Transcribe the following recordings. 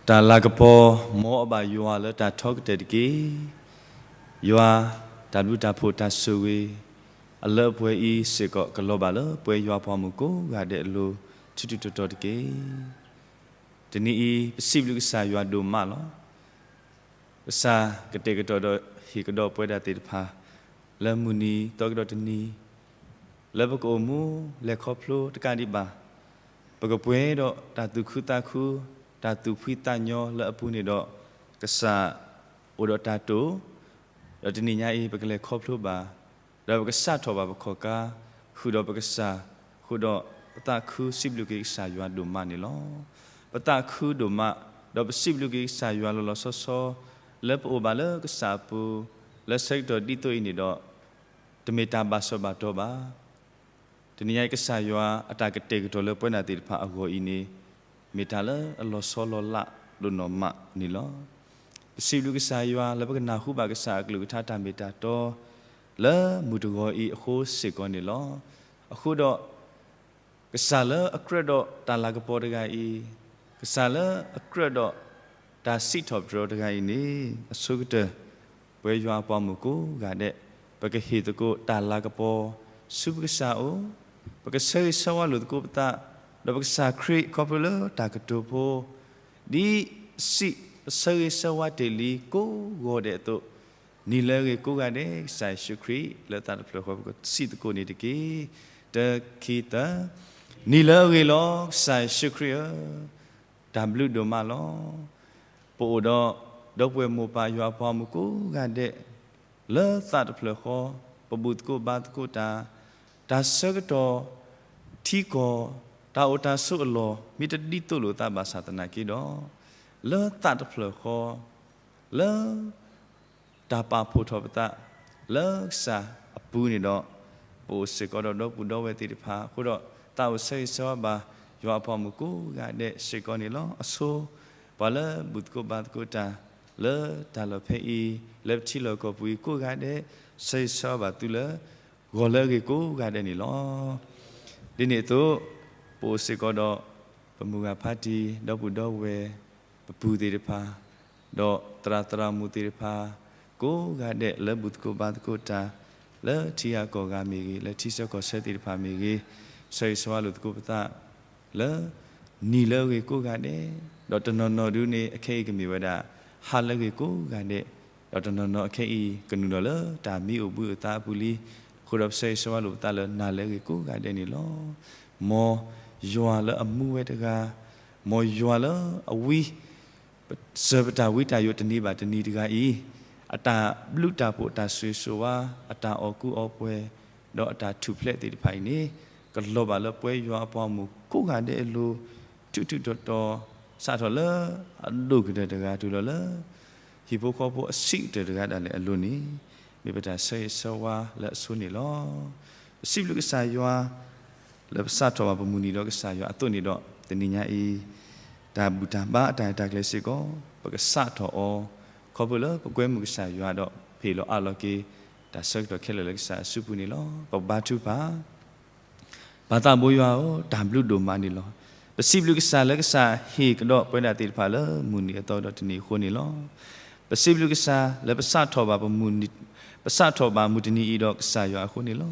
တၢ်လၤကပီၤ မ်အဘၣ်ယွၤလၢတၢ်ထီကတၢၢ်တက့ၢ်. ယွၤ တၢ်ဘျုးတၢ်ဖှိၣ်တၢ်ဆိၣ်ဂ့ၤ အလၢအပှဲၤအံၤစ့ၢ်ကီး ကလီၤဘၣ်လၢပဝဲယွၤအပှၤမုၣ်ကိးဂၤဒဲးအလိၤ ထူထူတီတီတက့ၢ်. တနံၤအံၤ ပစံးဘျုးကစၢ်ယွၤဒိၣ်မးလီၤ. ကစၢ်ကတဲာ်ကတီၤဒီးဟ့ၣ်ကဒီးပဝဲဒၣ်သ့ၣ်တဖၣ် လၢမုၢ်နံၤသီကဒီးတနံၤ လၢပကအိၣ်မူလဲၤခီဖျိတကးဒံးဘၣ် ပကပှဲၤဒီးတၢ်သူၣ်ခုသးခု, တၢ်သူၣ်ဖှံသးညီလၢအပူၤန့ၣ်ဒီး ကစၢ်အိၣ်ဒီးတၢ်တိာ်, ဒီးတနံၤညါအံၤ ပကလဲၤခီဖျိဘၣ်, ဒီးပကစးထီၣ်ဘၣ်ပခီၣ်ကါ ဃုာ်ဒီးပကစၢ်, ဃုာ်ဒီးပသးခုစံးဘျုးက့ၤကစၢ်ယွၤဒိၣ်မးန့ၣ်လီၤ. ပသးခုဒိၣ်မး, ဒီးပစံးဘျုးက့ၤကစၢ်ယွၤလီၤလီၤဆီဆီ လၢပအိၣ်ဘၣ်လၢကစၢ်အပူၤ, လၢဆၢကတီၢ်ဒ်သိးအံၤန့ၣ်ဒီး တမ့ၢ်တၢ်ဘၣ်စီၣ်ဘၣ်တီဘၣ်. တနံၤညါအံၤ ကစၢ်ယွၤအတၢ်ကတဲာ်ကတီၤလၢပဝဲဒၣ်သ့ၣ်တဖၣ်အဂီၢ်အံၤန့ၣ် မ့ၢ်တၢ်လၢအလီၤဆီလီၤလးဒိၣ်နီၢ်မးန့ၣ်လီၤ. ပစံးဘျုးကစၢ်ယွၤလၢပကနၢ်ဟူဘၣ်ကစၢ်အကလုၢ်ကထါတၢ်မ့ၢ်တၢ်တီ လၢမုၢ်တဂီၤအံၤအဃိစ့ၢ်ကီးန့ၣ်လီၤ. အဃိဒီး ကစၢ်လၢအကြၢးဒီးတၢ်လၤကပီၤတဂၤအံၤ, ကစၢ်လၢအကြၢးဒီးတၢ်စံးထီၣ်ပတြၢၤတဂၤအံၤန့ၣ် အဆိကတၢၢ် ပဝဲယွၤအပှၤမုၣ်ကိးဂၤဒဲး ပကဟ့ၣ်သကိးတၢ်လၤကပီၤဆူပကစၢ်အအိၣ်, ပကဆၢဂ့ၤဆၢဝါလိာ်သကိးပသး ဒီးပကစၢ်ခရံာ်ခီဖျိလၢတၢ်ကတိၤဖိ ဒ်စံးပဆၢဂ့ၤဆၢဝါတ့ၢ်လံကိးဂီၤဒဲးအသိး, နံၤလၢအဂ့ၤကိးဂၤဒဲး ကစၢ်ယ့ၣ်ၡူးခရံာ်လၢသးတဖျၢၣ်ဃီ ပကစံးသကိးန့ၣ်တက့ၢ်. တၢ ခံ သၢ. နံၤလၢအဂ့ၤလီၤ ကစၢ်ယ့ၣ်ၡူးခရံာ်ဧၢ, တၢ်ဘျုးဒိၣ်မးလီၤ. ပအိၣ်ဒီး ဒီပုၢ်ဝဲၢ်မိၢ်ပၢ်ယွၤအပှၤမုၣ်ကိးဂၤဒဲး လၢသးတဖျၢၣ်ဃီ ပဘူၣ်သကိးဘါသကိးတၢ်, တၢ်ဆၢကတီၢ် ထံကီၢ် တၢ်အိၣ်တၢ်ဆိးအလီၢ် မ့ၢ်တဒ်သိးလိာ်သးဘၣ်ဆၣ်သနာ်က့ဒီး လၢသးတဖျၢၣ်ဃီ လၢ တၢ်ပာ်ဖှိၣ်ထီၣ်ပသး လၢကစၢ်အပူၤန့ၣ်ဒီး ပအိၣ်စ့ၢ်ကီးဒီးဒီပုၢ်ဒီဝဲၢ်သ့ၣ်တဖၣ် အဃိဒီး သးအိၣ်ဆၢဂ့ၤဆၢဝါဘၣ် ယွၤအပှၤမုၣ်ကိးဂၤဒဲးစ့ၢ်ကီးန့ၣ်လီၤ. အဆိ ပှၤလၢဘူၣ်သကိးဘါသကိးတၢ် လၢတၢ်လီၢ်ဖဲအံၤ လၢပထံလီၢ်ကီၢ်ပူၤအံၤကိးဂၤဒဲး ဆၢဂ့ၤဆၢဝါဘၣ်သုလၢ ဂီၤလၢအဂ့ၤကိးဂၤဒဲးန့ၣ်လီၤ. ဒ်န့ၣ်အသိး ပအိၣ်စ့ၢ်ကီးဒီး ပမိၢ်ဂၤဖါတံၢ် ဒီပုၢ်ဒီဝဲၢ် ပပုၢ်သ့ၣ်တဖၣ် ဒီးသရၣ်သရၣ်မုၣ်သ့ၣ်တဖၣ် ကိးဂၤဒဲးလၢဘူၣ်သကိးဘါသကိးတၢ် လၢထံဂၤကီၢ်ဂၤမ့ၢ်ဂ့ၤ လၢထံဆၢကီၢ်ဆၢသ့ၣ်တဖၣ်မ့ၢ်ဂ့ၤ ဆၢဂ့ၤဆၢဝါလိာ်သကိးပသး လၢ နံၤလၢအဂ့ၤကိးဂၤဒဲး, ဒီးတနီၤနီၤဒုန့ၣ် အခဲအံၤကမ့ၢ်ဝဲဒၣ် ဟါလၢအဂ့ၤကိးဂၤဒဲး, ဒီးတနီၤနီၤအခဲအံၤ ကနုာ်လီၤလၢတၢ်မံအိၣ်ဘှံးအိၣ်သါအပူၤလံ, အဃိဒီးပဆၢဂ့ၤဆၢဝါလိာ်ပသးလၢနၤလၢအဂ့ၤကိးဂၤဒဲးန့ၣ်လီၤ. မ်ယွၤလၢအမူဝဲတဂၤ, မ်ယွၤလၢအဝံ ပစၢၤပတၢ်ဝံတၢ်ယိးတနံၤဘၣ်တနံၤတဂၤအံၤ, အတၢ်ဘျုးတၢ်ဖှိၣ်တၢ်ဆိၣ်ဂ့ၤဆိၣ်ဝါ, အတၢ်အီၣ်ကူအီပှဲၤ, ဒီးအတၢ်ထူၣ်ဖျဲးသ့ၣ်တဖၣ်အံၤန့ၣ်, ကလီၤဘၣ်လၢပဝဲယွၤအပှၤမုၣ်ကိးဂၤဒဲးအလိၤ, ထူးထူးတီၤတီၤ, စးထီၣ်လၢအဒိၣ်ကတၢၢ်တဂၤတုၤလီၤလၢ ဟံၣ်ဖိဃီဖိအဆံးကတၢၢ်တဂၤဒၣ်လဲာ်အလိၤန့ၣ်, မ့ၢ်ပတၢ်ဆၢဂ့ၤဆၢဝါလၢအဆိန့ၣ်လီၤ. ပစံးဘျုးကစၢ်ယွၤ လၢပစးထီၣ်ဘၣ်ပမုၢ်နံၤဒီးကစၢ်ယွၤအသိးန့ၣ်ဒီး တနံၤညါအံၤ တၢ်ဘူၣ်တၢ်ဘါအတၢ်ရဲၣ်တၢ်ကျဲၤစ့ၢ်ကီး ပကစးထီၣ်အီၤ ခီဖျိလၢပကွဲမုာ်ကစၢ်ယွၤဒီး ပဟ့ၣ်လီၤအးလီၤက့ၤ တၢ်ဆၢကတီၢ်ခဲလၢာ်လၢကစၢ်အစုပူၤန့ၣ်လီၤ. ပကဘါထုကဖၣ် ပၢ်သးဘိယွၤဧၢ, တၢ်ဘျုးဒိၣ်မးန့ၣ်လီၤ. ပစံးဘျုးကစၢ်လၢကစၢ်ဟ့ၣ်ကဒီးပဝဲဒၣ်သ့ၣ်တဖၣ်လၢမုၢ်နံၤအသီကဒီးတနံၤအဃိန့ၣ်လီၤ. ပစံးဘျုးကစၢ်လၢပစးထီၣ်ဘၣ်ပမုၢ်နံၤ, ပစးထီၣ်ဘၣ်မုၢ်တနံၤအံၤဒီးကစၢ်ယွၤအဃိန့ၣ်လီၤ.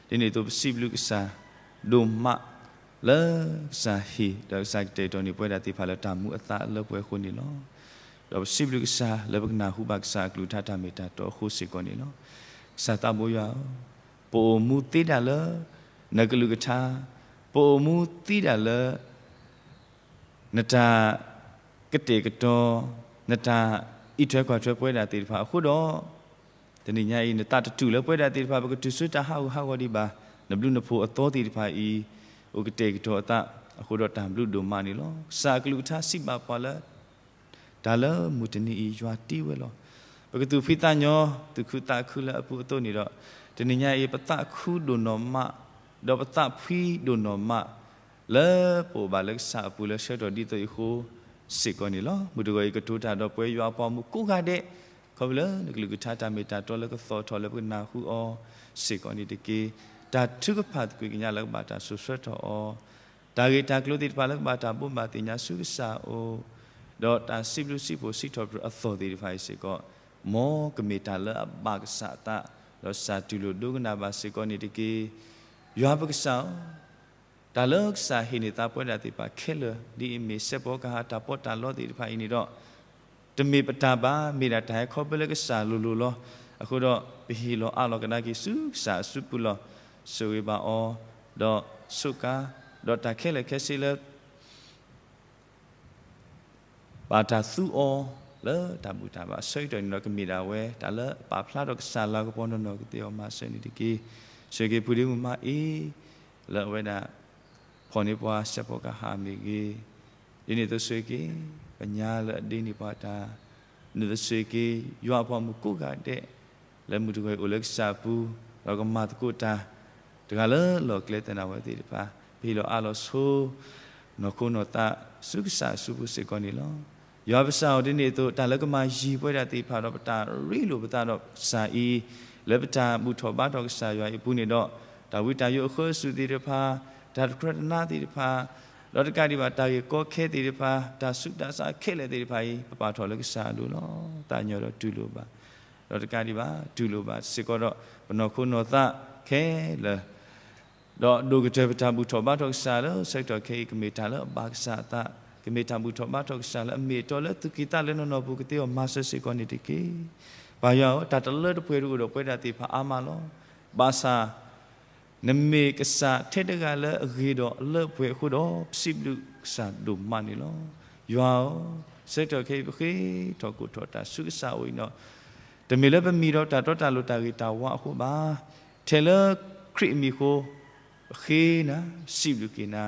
ဒ်န့ၣ်အသိးပစံးဘျုးကစၢ်ဒိၣ်မး လၢကစၢ်ဟ့ၣ် ဒီးကစၢ်ကတဲာ်ကတီၤန့ၢ်ပဝဲဒၣ်သ့ၣ်တဖၣ်လၢတၢ်မူအသးလၢပှဲၤအဃိန့ၣ်လီၤ. ဒီးပစံးဘျုးကစၢ်လၢပကနၢ်ဟူဘၣ်ကစၢ်အကလုၢ်ကထါတၢ်မ့ၢ်တၢ်တီအဃိစ့ၢ်ကီးန့ၣ်လီၤ. ကစၢ်သးဘိယွၤဧၢ, ပအိၣ်မူသ့ဒၣ်လၢ နကလုၢ်ကထါ, ပအိၣ်မူသ့ဒၣ်လၢ နတၢ်ကတဲာ်ကတီၤ, နတၢ်အံးထွဲကွၢ်ထွဲပဝဲဒၣ်သ့ၣ်တဖၣ်အဃိဒီး, တနံၤညါအံၤ နသးတတူၢ်လၢပဝဲဒၣ်သ့ၣ်တဖၣ် ပကတုၤဆူတၢ်ဟးဂူာ်ဟးဂီၤဒံးဘၣ်, နဘျုးနဖှိၣ်အသီသ့ၣ်တဖၣ်အံၤ အိၣ်ကတဲာ်ကတီၤအသးအဃိဒီးတၢ်ဘျုးဒိၣ်မးန့ၣ်လီၤ. ကစၢ်အကလုၢ်ကထါစံးဘၣ်ပှၤလၢ တၢ်လၢမုၢ်တနံၤအံၤယွၤတ့ဝဲလီၤ. ပကသူၣ်ဖှံသးညီ သူၣ်ခုသးခုလၢအပူၤအသိးန့ၣ်ဒီး, တနံၤညါအံၤ ပသးခုဒိၣ်နီၢ်မး, ဒီးပသးဖှံဒိၣ်နီၢ်မး, လၢပအိၣ်ဘၣ်လၢကစၢ်အပူၤလၢဆၢကတီၢ်ဒ်သိးအံၤအဃိစ့ၢ်ကီးန့ၣ်လီၤ. မုၢ်တဂီၤအံၤကတိၤတၢ်ဒီးပဝဲယွၤအပှၤမုၣ်ကိးဂၤဒဲး, ခီဖျိလၢနကလုၢ်ကထါတၢ်မ့ၢ်တၢ်တီလၢကသီၣ်ထီၣ်လၢပကနၢ်ဟူအီၤစ့ၢ်ကီးန့ၣ်တက့ၢ်. တၢ်ထုကဖၣ်သကွံာ်ကညးလၢကဘၣ်တၢ်စိာ်ဆှၢထီၣ်အီၤ, တၢ်ဂ့ၢ်တၢ်ကျိၤသ့ၣ်တဖၣ်လၢကဘၣ်တၢ်ဘိးဘၣ်သ့ၣ်ညါဆူကစၢ်အအိၣ်, ဒီးတၢ်စံးဘျုးစံးဖှိၣ်စံးထီၣ်ပတြၢၤအသီၣ်သ့ၣ်တဖၣ်အံၤစ့ၢ်ကီး, မ်ကမ့ၢ်တၢ်လၢအဘၣ်ကစၢ်အသး, ဒီးကစၢ်တူၢ်လိာ်ဒိကနၣ်ဘၣ်စ့ၢ်ကီးန့ၣ်တက့ၢ်. ယွၤပကစၢ်ဧၢ, တၢ်လၢကစၢ်ဟ့ၣ်န့ၢ်သးပဝဲဒၣ်သ့ၣ်တဖၣ်ခဲလၢာ် ဒ်အမ့ၢ်စဲးဖီကဟၣ်တၢ်ပီးတၢ်လီသ့ၣ်တဖၣ်အံၤန့ၣ်ဒီး, တမ့ၢ်ပတၢ်ဘၣ်, မ့ၢ်ဒၣ်တၢ်ဟဲခီဖျိလၢကစၢ်လိၤလိၤလီၤ. အဃိဒီးပဟ့ၣ်လီၤအးလီၤကဒါက့ၤဆူကစၢ်အစုပူၤလီၤ. ဆိၣ်ဂ့ၤဘၣ်အီၤ, ဒီးဆိးကါ, ဒီးတၢ်ခဲလၢာ်ခဲဆ့လၢ ဘၣ်တၢ်သူအီၤလၢတၢ်ဘူၣ်တၢ်ဘါအဆၢကတီၢ်န့ၣ်ဒီး ကမ့ၢ်ဒၣ်ဝဲတၢ်လၢအပာ်ဖျါထီၣ်ကစၢ်လၤကပီၤနီၢ်နီၢ်ကသ့အီၤမၤစၢၤန့ၣ်တက့ၢ်. ဆိၣ်ဂ့ၤက့ၤဖုဒ့မုၣ်မါအ့ လၢအဝဲဒၣ် ဖီၣ်န့ၢ်ပှၤစဲးဖီကဟၣ်မ့ၢ်ဂ့ၤ, ဒ်န့ၣ်အသိးဆိၣ်ဂ့ၤက့ၤ ပညါလၢအဒ့န့ၢ်ပှၤတၢ်, ဒ်န့ၣ်အသိးဆိၣ်ဂ့ၤက့ၤ ယွၤအဖိမုၣ်ကိးဂၤဒဲး လၢမုၢ်တဂီၤအံၤအိၣ်လၢကစၢ်အပူၤ, ဒီးကမၤသကိးတၢ် တဂၤလၢလီၢ်ကျဲသနၢ်ဝဲသ့ၣ်တဖၣ်, ပဟ့ၣ်လီၤအးလီၤဆိ နီၢ်ခိနီၢ်သး ဆူကစၢ်အစုပူၤစ့ၢ်ကီးန့ၣ်လီၤ. ယွၤပကစၢ်ဧၢ, ဒ်န့ၣ်အသိး တၢ်လၢကမၤယံၤပဝဲဒၣ်သ့ၣ်တဖၣ်ဒီး ပတၢ်ရ့လိာ်ပသးဒီးကစၢ်အံၤ, လၢပတၢ်ဘူၣ်ထီၣ်ဘါထီၣ်ကစၢ်ယွၤအံၤအပူၤန့ၣ်ဒီး, တၢ်ဝံတၢ်ယိးအဃၢအစူၣ်သ့ၣ်တဖၣ်, တၢ်တကြၢးတနါသ့ၣ်တဖၣ်, ဒီးတကးဒံးဘၣ် တၢ်ဂ့ၢ်ကီခဲသ့ၣ်တဖၣ်, တၢ်ဆူးတၢ်ဆါခဲလၢာ်သ့ၣ်တဖၣ်အံၤ ပပာ်ထီၣ်လၢကစၢ်အလိၤလီၤ. သးကညီၤဒီးတူၢ်လိာ်ဘၣ်, ဒီးတကးဒံးဘၣ် တူၢ်လိာ်ဘၣ်စ့ၢ်ကီးဒီး ပနီၢ်ခိနီၢ်သးခဲလၢာ် ဒီးဒိၣ်ကတၢၢ်ပတၢ်ဘူၣ်ထီၣ်ဘါထီၣ်ကစၢ်လၢဆၢကတီၢ်ခဲအံၤ ကမ့ၢ်တၢ်လၢအဘၣ်ကစၢ်အသး, ကမ့ၢ်တၢ်ဘူၣ်ထီၣ်ဘါထီၣ်ကစၢ်လၢအမ့ၢ်အတီလၢသူၣ်ကံၢ်သးလဲနီၢ်နီၢ်ပူၤကသ့အီၤမၤစၢၤစ့ၢ်ကီးန့ၣ်တက့ၢ်. ပၢ်ယွၤဧၢ, တၢ်တလၢတပှဲၤတအိၣ်ဒီးပဝဲဒၣ်သ့ၣ်တဖၣ်အါမးလီၤ. ဘၣ်ဆၣ် နမ့ၢ်ကစၢ်ထဲတဂၤလၢအဂ့ၤဒီးအလၢအပှဲၤအဃိဒီး ပစံးဘျုးကစၢ်ဒိၣ်မးန့ၣ်လီၤ. ယွၤဧၢ, ဆၢကတီၢ်ခဲအံၤပဃ့ထီၣ်ကိးထီၣ်တၢ်ဆူကစၢ်အအိၣ်အံၤဒီး, တမ့ၢ်လၢပမံၤဒီးတၢ်တီတၢ်လိၤတၢ်ဂ့ၤတၢ်ဝါအဃိဘၣ်. ထဲလၢခရံာ်အမံၤအဃိ, ပဃ့နၤ, ပစံးဘျုးက့ၤနၤ,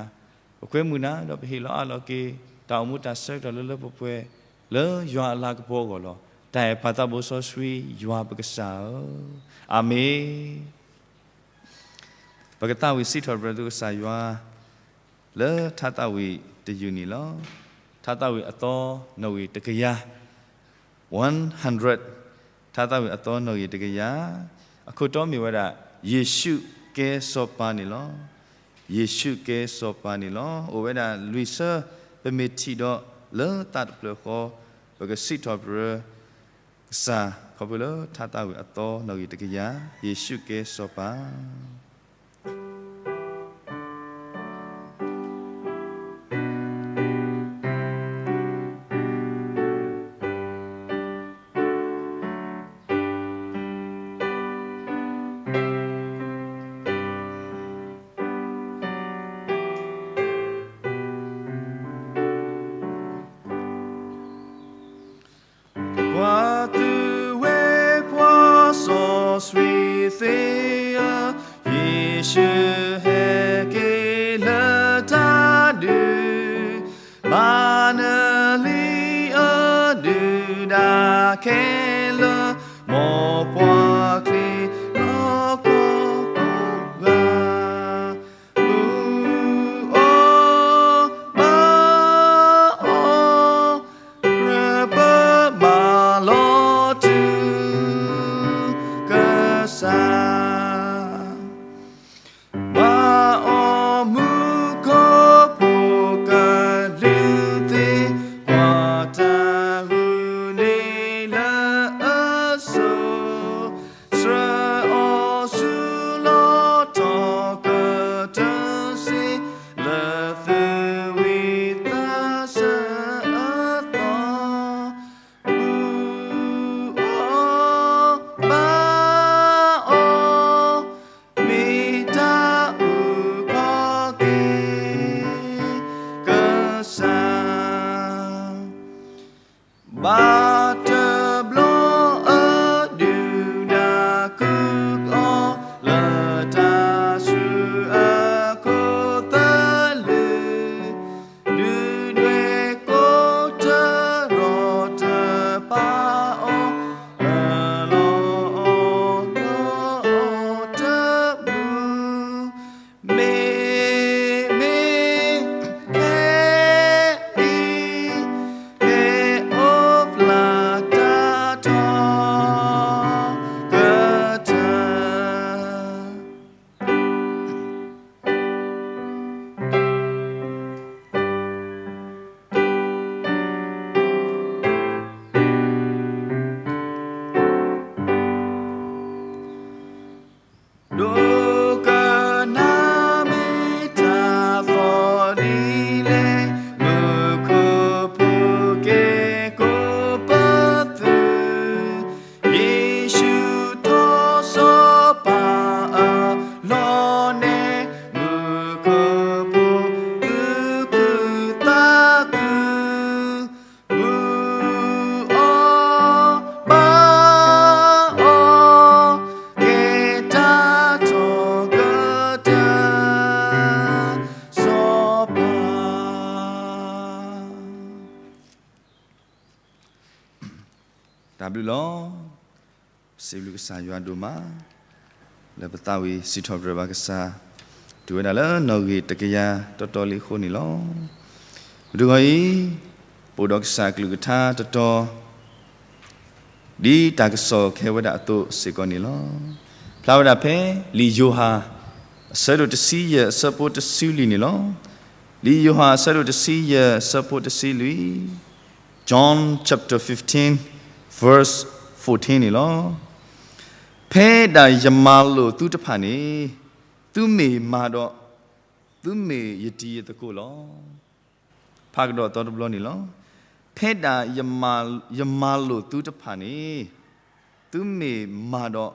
ပကွဲမုာ်နၤ ဒီးပဟ့ၣ်လီၤအးလီၤက့ၤ တၢ်အိၣ်မူတၢ်ဆၢကတီၢ်လၢလၢပှဲၤပှဲၤ လၢယွၤအလၤကပီၤအဂီၢ်လီၤ. တၢ်အဲၣ်ပၢ်သးဘိစီဆှံယွၤပကစၢ်ဧၢ, အၤမ့ၣ်. ပကသးဝံၣ်စံးထီၣ်ပတြၢၤသုကစၢ်ယွၤ လၢထါသးဝံၣ်တယုၢ်န့ၣ်လီၤ. ထါသးဝံၣ်အသီနီၣ်ဂံၢ်တကယၤ, one hundred, ထါသးဝံၣ်အသီနီၣ်ဂံၢ်တကယၤ, အခိၣ်တီမ့ၢ်ဝဲဒၣ် ယ့ၣ်ၡူးကဲစီၤပၤန့ၣ်လီၤ. ယ့ၣ်ၡူးကဲစီၤပၤန့ၣ်လီၤ. အိၣ်ဝဲဒၣ်လွံၢ်ဆၢ, ပမ့ၢ်ထံၣ်ဒီးလၢသးတဖျၢၣ်ဃီ, ပကစံးထီၣ်ပတြၢၤ ကစၢ်ခီဖျိလၢထါသးဝံၣ်အသီနီၣ်ဂံၢ်တကယၤ, ယ့ၣ်ၡူးကဲစီၤပၤ. ပှၤသုးဝဲပှၤစီဆှံသ့ၣ်ဧၢ, ယ့ၣ်ၡူးဟဲက့ၤလၢတၢ်ဒုး, မၤနၢၤလံအဒုၣ်ဒါခဲလၢာ်, မ်ပှၤချ့လီၤကိးဂၤ ဘူၣ်အီၤ, ဘါအီၤ, ကြၢးပမၤလီၤတုၤကစၢ်, ဘါအီၤမူခိၣ်ဖိကလုာ်သ့ၣ်, ကွၢ်တၢ်ဂုာ်န့ၢ်လၢအစိၤ တၢ်ဘျုးလီၤ. စံးဘျုးကစၢ်ယွၤဒိၣ်မး လၢပသးဝံၣ်စံးထီၣ်ပတြၢၤဘၣ်ကစၢ် တုၤဝဲဒၣ်လၢနီၣ်ဂံၢ်တကယၤတီတီလံအဃိန့ၣ်လီၤ. မုၢ်တဂီၤအံၤ ပအိၣ်ဒီးကစၢ်အကလုၢ်ကထါတတီၤ ဒ်တၢ်ကစီၣ်ခဲဝဲဒၣ်အသိးစ့ၢ်ကီးန့ၣ်လီၤ. ဖျါဝဲဒၣ်ဖဲ လံာ်ယိၤဟၣ် အဆၢဒိၣ်တဆံယဲၢ် အဆၢဖိတဆံလွံၢ်န့ၣ်လီၤ. လံာ်ယိၤဟၣ် အဆၢဒိၣ်တဆံယဲၢ် အဆၢဖိတဆံလွံၢ် John chapter fifteen, verse fourteen န့ၣ်လီၤ. ဖဲဒၣ်ယမၤလိာ်သုတဖၣ်န့ၣ် သုမ့ၢ်မၤဒီး သုမ့ၢ်ယတံၤယသကိးလီၤ. ဖးကဒီးအသီတဘျီန့ၣ်လီၤ. ဖဲဒၣ်ယမၤလိာ်သုတဖၣ်န့ၣ် သုမ့ၢ်မၤဒီး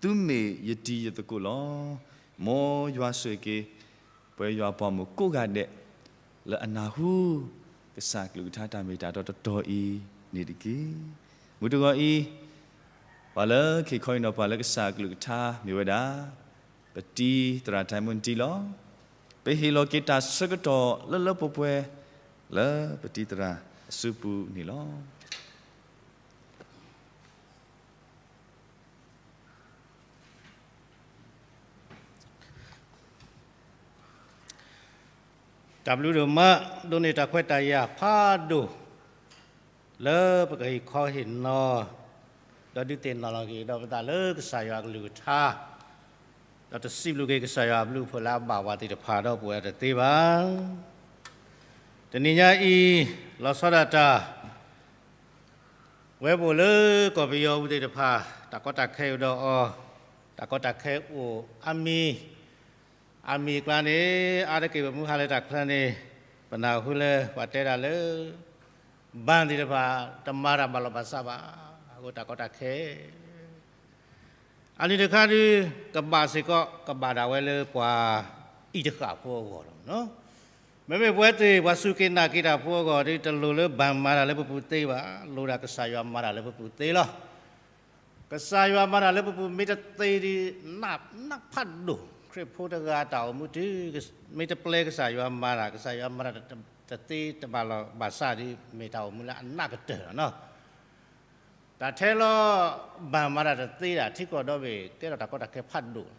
သုမ့ၢ်ယတံၤယသကိးလီၤ. မ်ယွၤဆိၣ်ဂ့ၤက့ၤ ပဝဲယွၤပှၤမိၢ်ကိးဂၤဒဲး လၢအနၢ်ဟူ ကစၢ်ကလုၢ်ကထါတၢ်မ့ၢ်တၢ်တီတတီၤအံၤန့ၣ်တက့ၢ်. မုၢ်တဂီၤအံၤ ပှၤလၢခံခီအံၤနီၤ ပှၤလၢကစၢ်ကလုၢ်ကထါမ့ၢ်ဝဲဒၣ် ပတံၤသရၣ်တၢ်မုၢ်နတံၤလီၤ. ပဟ့ၣ်လီၤက့ၤတၢ်ဆၢကတီၢ်လၢလၢပှဲၤပှဲၤ လၢပတံၤသရၣ်အစုပူၤန့ၣ်လီၤ. တၢ်ဘျုးဒိၣ်မး ဒိးန့ၢ်တၢ်ခွဲးတၢ်ယာ်ဖးဒိၣ် လၢပကဟ့ၣ်ခီဟ့ၣ်နီၤ ဒီးဒုးသ့ၣ်နီၣ်လီၤက့ၤဒီးပသးလၢကစၢ်ယွၤအကလုၢ်ကထါ ဒီးတစံးဘျုးက့ၤကစၢ်ယွၤအဘျုးအဖှိၣ်လၢအဘၣ်ပှၤသ့ၣ်တဖၣ်ဒီးပဝဲတသ့ဘၣ်. တနံၤညါအံၤ လီၤဆီဒၣ်တၢ် ဝဲပအိၣ်လၢကီၢ်ပယီၤပူၤသ့ၣ်တဖၣ် တၢ်ကီတၢ်ခဲအိၣ်ဒီးအီၤ, တၢ်ကီတၢ်ခဲအိၣ်အါမံၤ, အါမံၤအကျါန့ၣ် အါတက့ၢ်ပမုၢ်ဟါလၢတၢ်ချၢန့ၣ် ပနၢ်ဟူလၢပှၤတဲဒၣ်လၢ ဘဏ်သ့ၣ်တဖၣ် တမၤတၢ်ဘၣ်လီၢ်ဘၣ်စးဘၣ်, အဃိတၢ်ကီတၢ်ခဲ အနံၤတခါဒုး ကဘၣ်စ့ၢ်ကီး ကဘၣ်ဒၣ်ဝဲလၢပှၤအံၤတဃၣ်ဖိအဂီၢ်လီၤ. မ့မ့ၢ်ပဝဲသ့ၣ် ပှၤစူၢ်က့ၤနာ်က့ၤတၢ်ဖိအဂီၢ်ဒုး တလိၣ်လၢဘၣ်မၤတၢ်လၢပပူၤသ့ဘၣ်, လိၣ်ဒၣ်ကစၢ်ယွၤမၤတၢ်လၢပပူၤသ့လီၤ. ကစၢ်ယွၤမၤတၢ်လၢပပူၤမ့ၢ်တသ့ဒုး နးနးဖးဒိၣ်, ခရံာ်ဖိတဂၤတၢ်အိၣ်မူတုၤ မ့ၢ်တပျဲကစၢ်ယွၤမၤတၢ်, ကစၢ်ယွၤမၤတၢ်တသ့တဘၣ်လီၢ်ဘၣ်စးဒုး မ့ၢ်တၢ်အိၣ်မူလၢအနးကတၢၢ်လီၤ. တၢ်ထဲလီၤဘၣ်မၤတၢ်တသ့ဒၣ် ထံကီၢ်ဒီဘ့ၣ် ကဲထီၣ်တၢ်ကီတၢ်ခဲဖးဒိၣ်,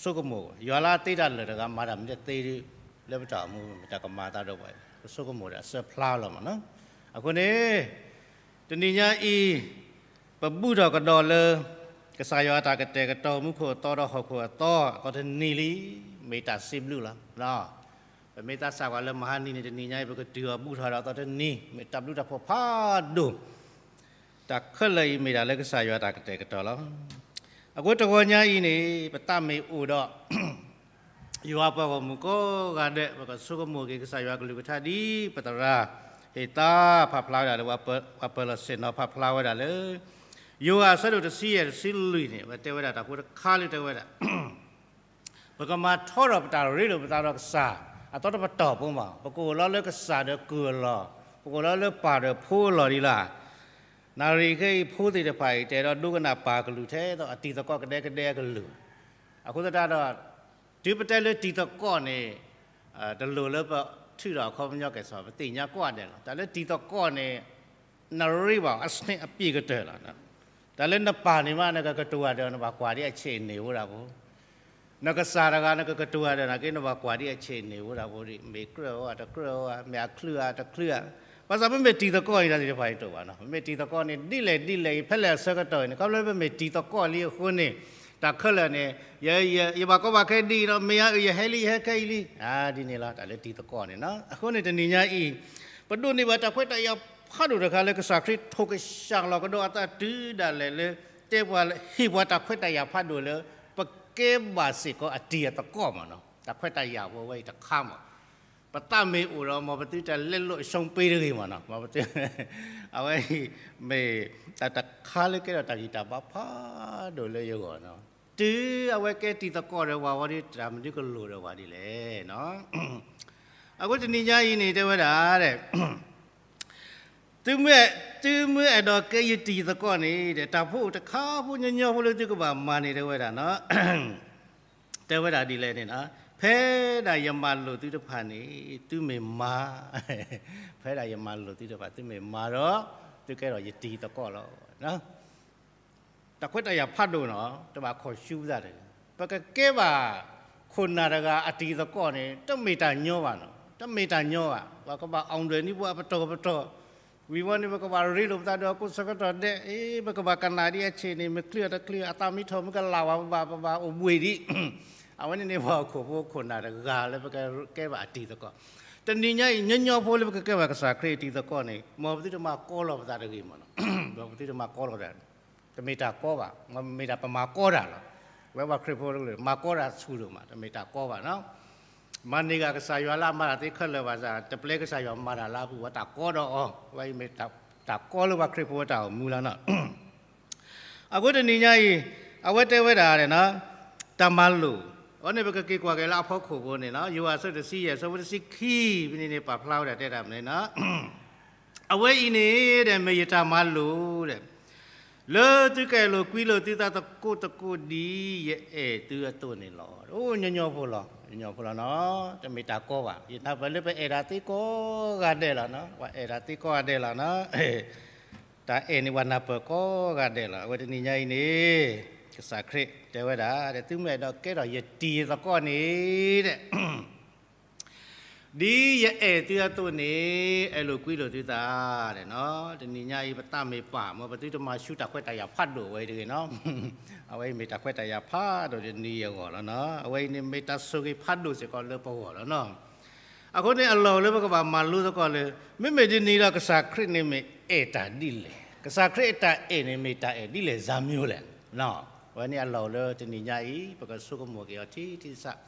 ဆိကမိၣ်, ယွၤလၢအသ့တၢ်လၢာ်တဂၤမၤတၢ်မ့ၢ်တသ့ဒုး လၢပတၢ်အိၣ်မူ မ့ၢ်တၢ်ကမၤအသးဒီးပှၤ, ပဆိကမိၣ်ဒီးအစၢဖျါလီၤမးနီၤ. အဃိန့ၣ် တနံၤညါအံၤ ပဘူၣ်ထီၣ်ကဒီးလၢ ကစၢ်ယွၤအတၢ်ကတဲာ်ကတီၤ မူခိၣ်အသီဒီးဟီၣ်ခိၣ်အသီ အသီတနံၤလံ, မ့ၢ်တၢ်စံးဘျုးလီၤ. ပမ့ၢ်သးစၢ်ကွၢ်လၢမဟါနံၤန့ၣ် တနံၤညါအံၤ ပကတုၤအီၤဘူၣ်ထီၣ်ဒီးအသီတနံၤ မ့ၢ်တၢ်ဘျုးတၢ်ဖှိၣ်ဖးဒိၣ်, တၢ်ခဲလၢာ်အံၤမ့ၢ်ဒၣ်လၢကစၢ်ယွၤအတၢ်ကတဲာ်ကတီၤလီၤ. အဃိတဂီၤညါအံၤန့ၣ် ပသးမ့ၢ်အိၣ်ဒီး ယွၤပှၤဂီၢ်မုၢ်ကိးဂၤဒဲး ပကဆိကမိၣ်က့ၤကစၢ်ယွၤကလုၢ်ကထါဒ်ပသရၣ် ဟ့ၣ်သါဖးဖျါဝဲဒၣ်လၢ ပှၤပၢၤလီၢ်ဆ့ၣ်နီၤဖးဖျါဝဲဒၣ်လၢ ယိၤဟၣ်အဆၢဒိၣ်တဆံယဲၢ်တဆံလွံၢ်န့ၣ် ပတဲဝဲဒၣ်တၢ်ဖိတခါလၢတဲဝဲဒၣ် ပကမၤထီထီၣ်ပတၢ်ရ့လိာ်ပသးဒီးကစၢ် အသီတပတီၢ်ဖိမး, ပကအိၣ်လီၤလၢကစၢ်ဒီးကုၢ်အလီၢ်, ပကအိၣ်လီၤလၢပၢ်ဒီးဖိအလီၢ်ဒ်လီၤ. နၣ်ရံၣ်ခဲအံၤဖိသ့ၣ်တဖၣ်အံၤ တအဲၣ်ဒိးဒိကနၣ်ပၢ်ကလုၢ်ထဲသိး အတံၤသကိးကဒဲကဒဲအကလုၢ်, အဃိသတးဒီး တုၤပတဲလၢတံၤသကိးန့ၣ် တလိၣ်လၢပထုးထီၣ်အခီပညီကဲၣ်ဆိး ပသ့ၣ်ညါကိးဂၤဒဲးလီၤ. တၢ်လၢတံၤသကိးန့ၣ် နရ့ဘၣ်အဆ့အပျ့ၤကတၢၢ်လီၤ. တၢ်လၢနပၢ်န့ၣ်မး နကကတိၤဂၤဒဲး နဘၣ်ကွၢ်ဒ်အဆ့ၣ်န့ၣ်ဝဲဒၣ်ဖိ, နကစၢ်တဂၤ နကကတိၤဂၤဒဲး နာ်က့ နဘၣ်ကွၢ်ဒ်အဆ့ၣ်န့ၣ်ဝဲဒၣ်ဖိဒ် မ့ၢ်ကြၢးဝဲတကြၢးဝဲ မ့ၢ်အချုးဧါတချုးဧါ, ဘၣ်ဆၣ်မ့မ့ၢ်တံၤသကိးန့ၣ် တၢ်သ့ၣ်တဖၣ်အံၤတအိၣ်ဘၣ်နီၤ. မ့မ့ၢ်တံၤသကိးန့ၣ် ဒ်လဲၣ်ဒ်လဲၣ်အံၤ ဖဲလဲၣ်အဆၢကတီၢ်အံၤန့ၣ် ခီဖျိလၢပမ့ၢ်တံၤသကိးလံအဃိန့ၣ် တၢ်ခဲလၢာ်န့ၣ် ယ ယ ယဘၣ်ကီဘၣ်ခဲဒ်အံၤဒီး မ့ၢ်ယၤအုး ယဟဲလံ ယဟဲခဲအံၤလံ, ဒ်န့ၣ်လီၤ တၢ်လၢတံၤသကိးန့ၣ်နီၤ. အဃိန့ၣ်တနံၤညါအံၤ ပဒိးန့ၢ်ဘၣ်တၢ်ခွဲးတၢ်ယာ်ဖးဒိၣ်တခါလၢကစၢ်ခရံာ်ထိၣ်ကဆှၢလီၤကဒီးအသးတုၤဒၣ်လဲာ်လၢ တဲပှၤဟ့ၣ်ပှၤတၢ်ခွဲးတၢ်ယာ်ဖးဒိၣ်လၢ ပကဲဘၣ်စ့ၢ်ကီးအတံၤအသကိးမးနီၤ. တၢ်ခွဲးတၢ်ယာ်ဖိဝဲအံၤတခါမး ပသးမ့ၢ်အိၣ်ဒီး မ်ပသုတလဲလိာ်အရှုံးပေးတဂ့ၤမးနီၤ. မ်ပသု အဝဲအံၤ မ့ၢ်တၢ်တခါလၢကဲထီၣ်တၢ်ဂံၢ်တၢ်ဘါဖးဒိၣ်လၢယဂီၢ်နီၤ. တုၤအဝဲကဲတံၤသကိးဒီးပှၤဝဲဒီး တၢ်မနုၤကလိၣ်ဒီးပှၤဒ်လဲၣ်နီၤ. အဃိတနံၤညါအံၤန့ၣ် တဲဝဲဒၣ် သုမ့ၢ် သုမ့ၢ်အဲၣ်ဒိးကဲယတံၤသကိးန့ၣ် တၢ်ဖိအိၣ်တခါဖိညီညီဖိလၢသုကဘၣ်မၤန့ၣ် တဲဝဲဒၣ်နီၤ. တဲဝဲဒၣ်ဒ်လဲၣ်န့ၣ်နီၤ, ဖဲဒၣ်ယမၤလိာ်သုတဖၣ်န့ၣ် သုမ့ၢ်မၤ, ဖဲဒၣ်ယမၤလိာ်သုတဖၣ် သုမ့ၢ်မၤဒီး သုကဲထီၣ်ယတံၤသကိးလီၤ. တၢ်ခွဲးတၢ်ယာ်ဖးဒိၣ်နီၤ တဘၣ်ခီၣ်ဆူပသးတဂ့ၤ. ပကကဲဘၣ်ခိၣ်နၢ်တဂၤအတံၤသကိးန့ၣ် တမ့ၢ်တၢ်ညီဘၣ်နီၤ, တမ့ၢ်တၢ်ညီဘၣ်. ပကဘၣ်အိၣ်ဒွဲၣ်နံၤပှၤပတီၢ်ပတီၢ်, ဝံၤဝီန့ၣ် ပကဘၣ်ရ့လိာ်ပသးဒီးအကိးဆၢကတီၢ်ဒဲး, အ့ ပကဘၣ်ကနၣ်ဒ်အဆ့ၣ်န့ၣ် မ့ၢ်ချံအီၤတချံ, အသးမ့ၢ်ထီၣ်မ့ၢ်ကလၢ်ဝဲ ပဘၣ် ပဘၣ်အိၣ်ဘှံးဒံး. အဝဲန့ၣ်န့ၣ် ပှၤဟီၣ်ခိၣ်ဖိခိၣ်နၢ်တဂၤလၢပကကဲဘၣ်အတံၤသကိး. တနံၤညါအံၤ ညီညီဖိလၢပကကဲဘၣ်ကစၢ်ခရံာ်အတံၤသကိးန့ၣ် မ်ပသုတမၤကီလီၤပသးတဂ့ၤမးနီၤ, မ်ပသုတမၤကီလီၤပသး တမ့ၢ်တၢ်ကီဘၣ်, မ့ၢ်ဒၣ်ပမၤကီတၢ်လီၤ. ဝဲပှၤခရံာ်ဖိတကလုာ် မၤကီတၢ်ဆူၣ်ဒိၣ်မး, တမ့ၢ်တၢ်ကီဘၣ်နီၤ. မၤန့ၢ်ဂ့ၤကစၢ်ယွၤလၢအမၤတၢ်သ့ခဲလၢာ်ဘၣ်ဆၣ် တပျဲကစၢ်ယွၤမၤတၢ်လၢအပူၤ ဝဲတၢ်ကီဒီးအီၤ, ဝဲအံၤမ့ၢ်တၢ်ကီလၢပှၤခရံာ်ဖိဝဲတၢ်အိၣ်မူလီၤနီၤ. အဃိတနံၤညါအံၤ အဝဲတဲဝဲဒၣ်နီၤ, တၢ်မၤလိာ်, အဝဲန့ၣ်ပကက့ၤကွၢ်က့ၤလၢအဖီခိၣ်ဖိန့ၣ်နီၤ, ယိၤဟၣ်အဆၢတဆံယဲၢ် အဆၢဖိတဆံခံ ဖဲန့ၣ်န့ၣ် ပာ်ဖျါဝဲဒၣ်တဲတၢ်မနုၤနီၤ အဝဲအံၤန့ၣ်ဒီး မ့ၢ်ယတၢ်မၤလိာ်ဒီး လၢသုကအဲၣ်လိာ်ကွံလိာ်သုသးသကိးသကိးဒ်ယအဲၣ်သုအသိးန့ၣ်လီၤ. အိၣ်ညီညီဖိလီၤ, ညီညီဖိလီၤနီၤ, တမ့ၢ်တၢ်ကီဘၣ်. ယနၢ်ပၢၢ်လၢပအဲၣ်တၢ်သ့ကိးဂၤဒဲးလီၤနီၤ, ပှၤအဲၣ်တၢ်သ့ကိးဂၤဒဲးလီၤနီၤ, တၢ်အဲၣ်န့ၣ်ပှၤနၢ်ပၢၢ်ကိးဂၤဒဲးလီၤ. အဝဲတနံၤညါအံၤန့ၣ် ကစၢ်ခရံာ်တဲဝဲဒၣ် သုမ့ၢ်အဲၣ်ဒိးကဲထီၣ်ယတံၤသကိးန့ၣ် ဒ်ယအဲၣ်သုအသိးန့ၣ် အဲၣ်လိာ်ကွံလိာ်သုသးနီၤ. တနံၤညါအံၤ ပသးမ့ၢ်ပာ် မ်ပသုတမၤဆူတၢ်ခွဲးတၢ်ယာ်ဖးဒိၣ်ဝဲအံၤတဂ့ၤနီၤ. အဝဲအံၤမ့ၢ်တၢ်ခွဲးတၢ်ယာ်ဖးဒိၣ်တနံၤအဂီၢ်လီၤနီၤ. အဝဲအံၤန့ၣ်မ့ၢ်တၢ်ဆိၣ်ဂ့ၤဖးဒိၣ်စ့ၢ်ကီးလၢပဂီၢ်လီၤနီၤ. အဃိန့ၣ်အလီၢ်လၢပကဘၣ်မၤလိသကိးလၢ မ့မ့ၢ်ဒ်န့ၣ်ဒီးကစၢ်ခရံာ်န့ၣ်မ့ၢ်အဲၣ်တၢ်ဒ်လဲၣ်, ကစၢ်ခရံာ်အတၢ်အဲၣ်န့ၣ်မ့ၢ်တၢ်အဲၣ်ဒ်လဲၣ် စၢ်မၠိလဲၣ်. အဝဲန့ၣ်အလီၢ်လၢတနံၤညါအံၤ ပကဆိကမိၣ်က့ၤအီၤထံထံဆးဆး.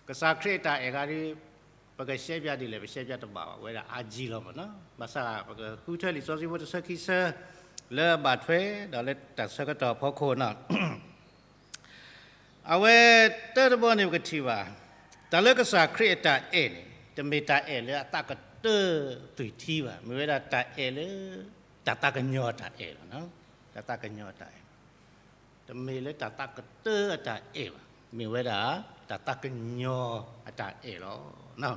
ကစၢ်ခရံာ်အတၢ်အဲၣ်ခါဒီး ပကရှဲပၠးဒ်လဲၣ် ပရှဲပၠးတဘၣ်ဘၣ်, ဝဲဒၣ်အါကံလီၤမးနီၤ. ဘၣ်ဆၣ် ပကဃုထၢလံာ်စီဆှံဖိတဆၢခံဆၢ လၢအဘၣ်ထွဲဒီးလၢတၢ်ဆၢကတီၢ်အဖီခိၣ်နီၤ. အဝဲတၢတဘီန့ၣ်ပကထံၣ်ဘၣ်, တၢ်လၢကစၢ်ခရံာ်အတၢ်အဲၣ်န့ၣ် တမ့ၢ်တၢ်အဲၣ်လၢအသးကတၢၢ်သွံၣ်ထံဘၣ်, မ့ၢ်ဝဲဒၣ်တၢ်အဲၣ်လၢ တၢ်သးကညီၤတၢ်အဲၣ်လီၤ. တၢ်သးကညီၤတၢ်အဲၣ် တမ့ၢ်လၢတၢ်သးကတၢၢ်အတၢ်အဲၣ်ဘၣ်, မ့ၢ်ဝဲဒၣ် တၢ်သးကညီၤအတၢ်အဲၣ်လီၤ.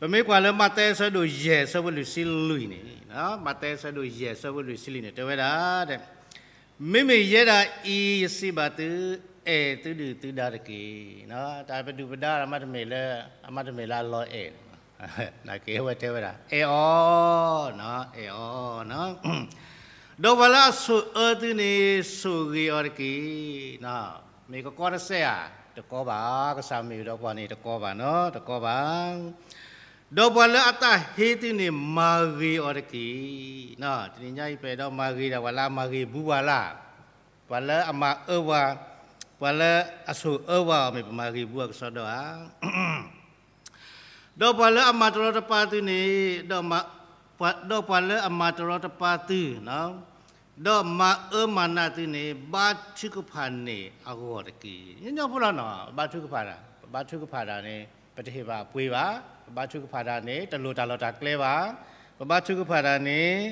ပမ့ၢ်ကွၢ်လၢမးသဲအဆၢဒိၣ်ယဲၢ်အဆၢဖိလွံၢ်ဆံလွံၢ်န့ၣ်, မးသဲအဆၢဒိၣ်ယဲၢ်အဆၢဖိလွံၢ်ဆံလွံၢ်န့ၣ် တဲဝဲဒၣ်, မ့မ့ၢ်ယဲဒၣ်အံၤယစံးဘၣ်သု, အဲၣ်သုဒုၣ်သုဒါတက့ၢ်. တၢ်ပဒုၣ်ပဒါအမၤတမ့ၢ်လၢ, အမၤတမ့ၢ်လၢအလီၤအဲၣ် နာ်က့အဝဲတဲဝဲဒၣ် အဲၣ်အီၤ, အဲၣ်အီၤ, ဒီးပှၤလၢအဆိၣ်အၢသုန့ၣ် ဆိၣ်ဂ့ၤအီၤတက့ၢ်. မ့ၢ်ကကီတစဲးဧါ, တကီဘၣ်, ကစၢ်မ့ၢ်ဒီးပှၤန့ၣ်တကီဘၣ်နီၤ, တကီဘၣ်. ဒီးပှၤလၢအသးဟ့သုန့ၣ် မၤဂ့ၤအီၤတက့ၢ်. တနံၤညါအံၤပအဲၣ်ဒိးမၤဂ့ၤဒၣ်ပှၤလၢအမၤဂ့ၤဘူးပှၤလၢ်, ပှၤလၢအမၤအၢပှၤ, ပှၤလၢအဆိၣ်အၢပှၤအီၤ မ့ၢ်ပမၤဂ့ၤဘူးအကစီဒီဧါ. ဒီးပှၤလၢအမၤတရီတပါသုန့ၣ်, ဒီးပှၤလၢအမၤတရီတပါသု, ဒီးမၤအၢမၤနးသုန့ၣ် ဘါထုကဖၣ်န့ၢ်အဂီၢ်တက့ၢ်. ညီညီဖိလီၤနီၤ, ဘါထုကဖၣ်တၢ်, ပဘါထုကဖၣ်တၢ်န့ၣ် ပတဟ့ၣ်ဘၣ်အပှ့ၤဘၣ်, ပဘါထုကဖၣ်တၢ်န့ၣ် တလိၣ်တၢ်လီၢ်တၢ်ကျဲဘၣ်, ပဘါထုကဖၣ်တၢ်န့ၣ်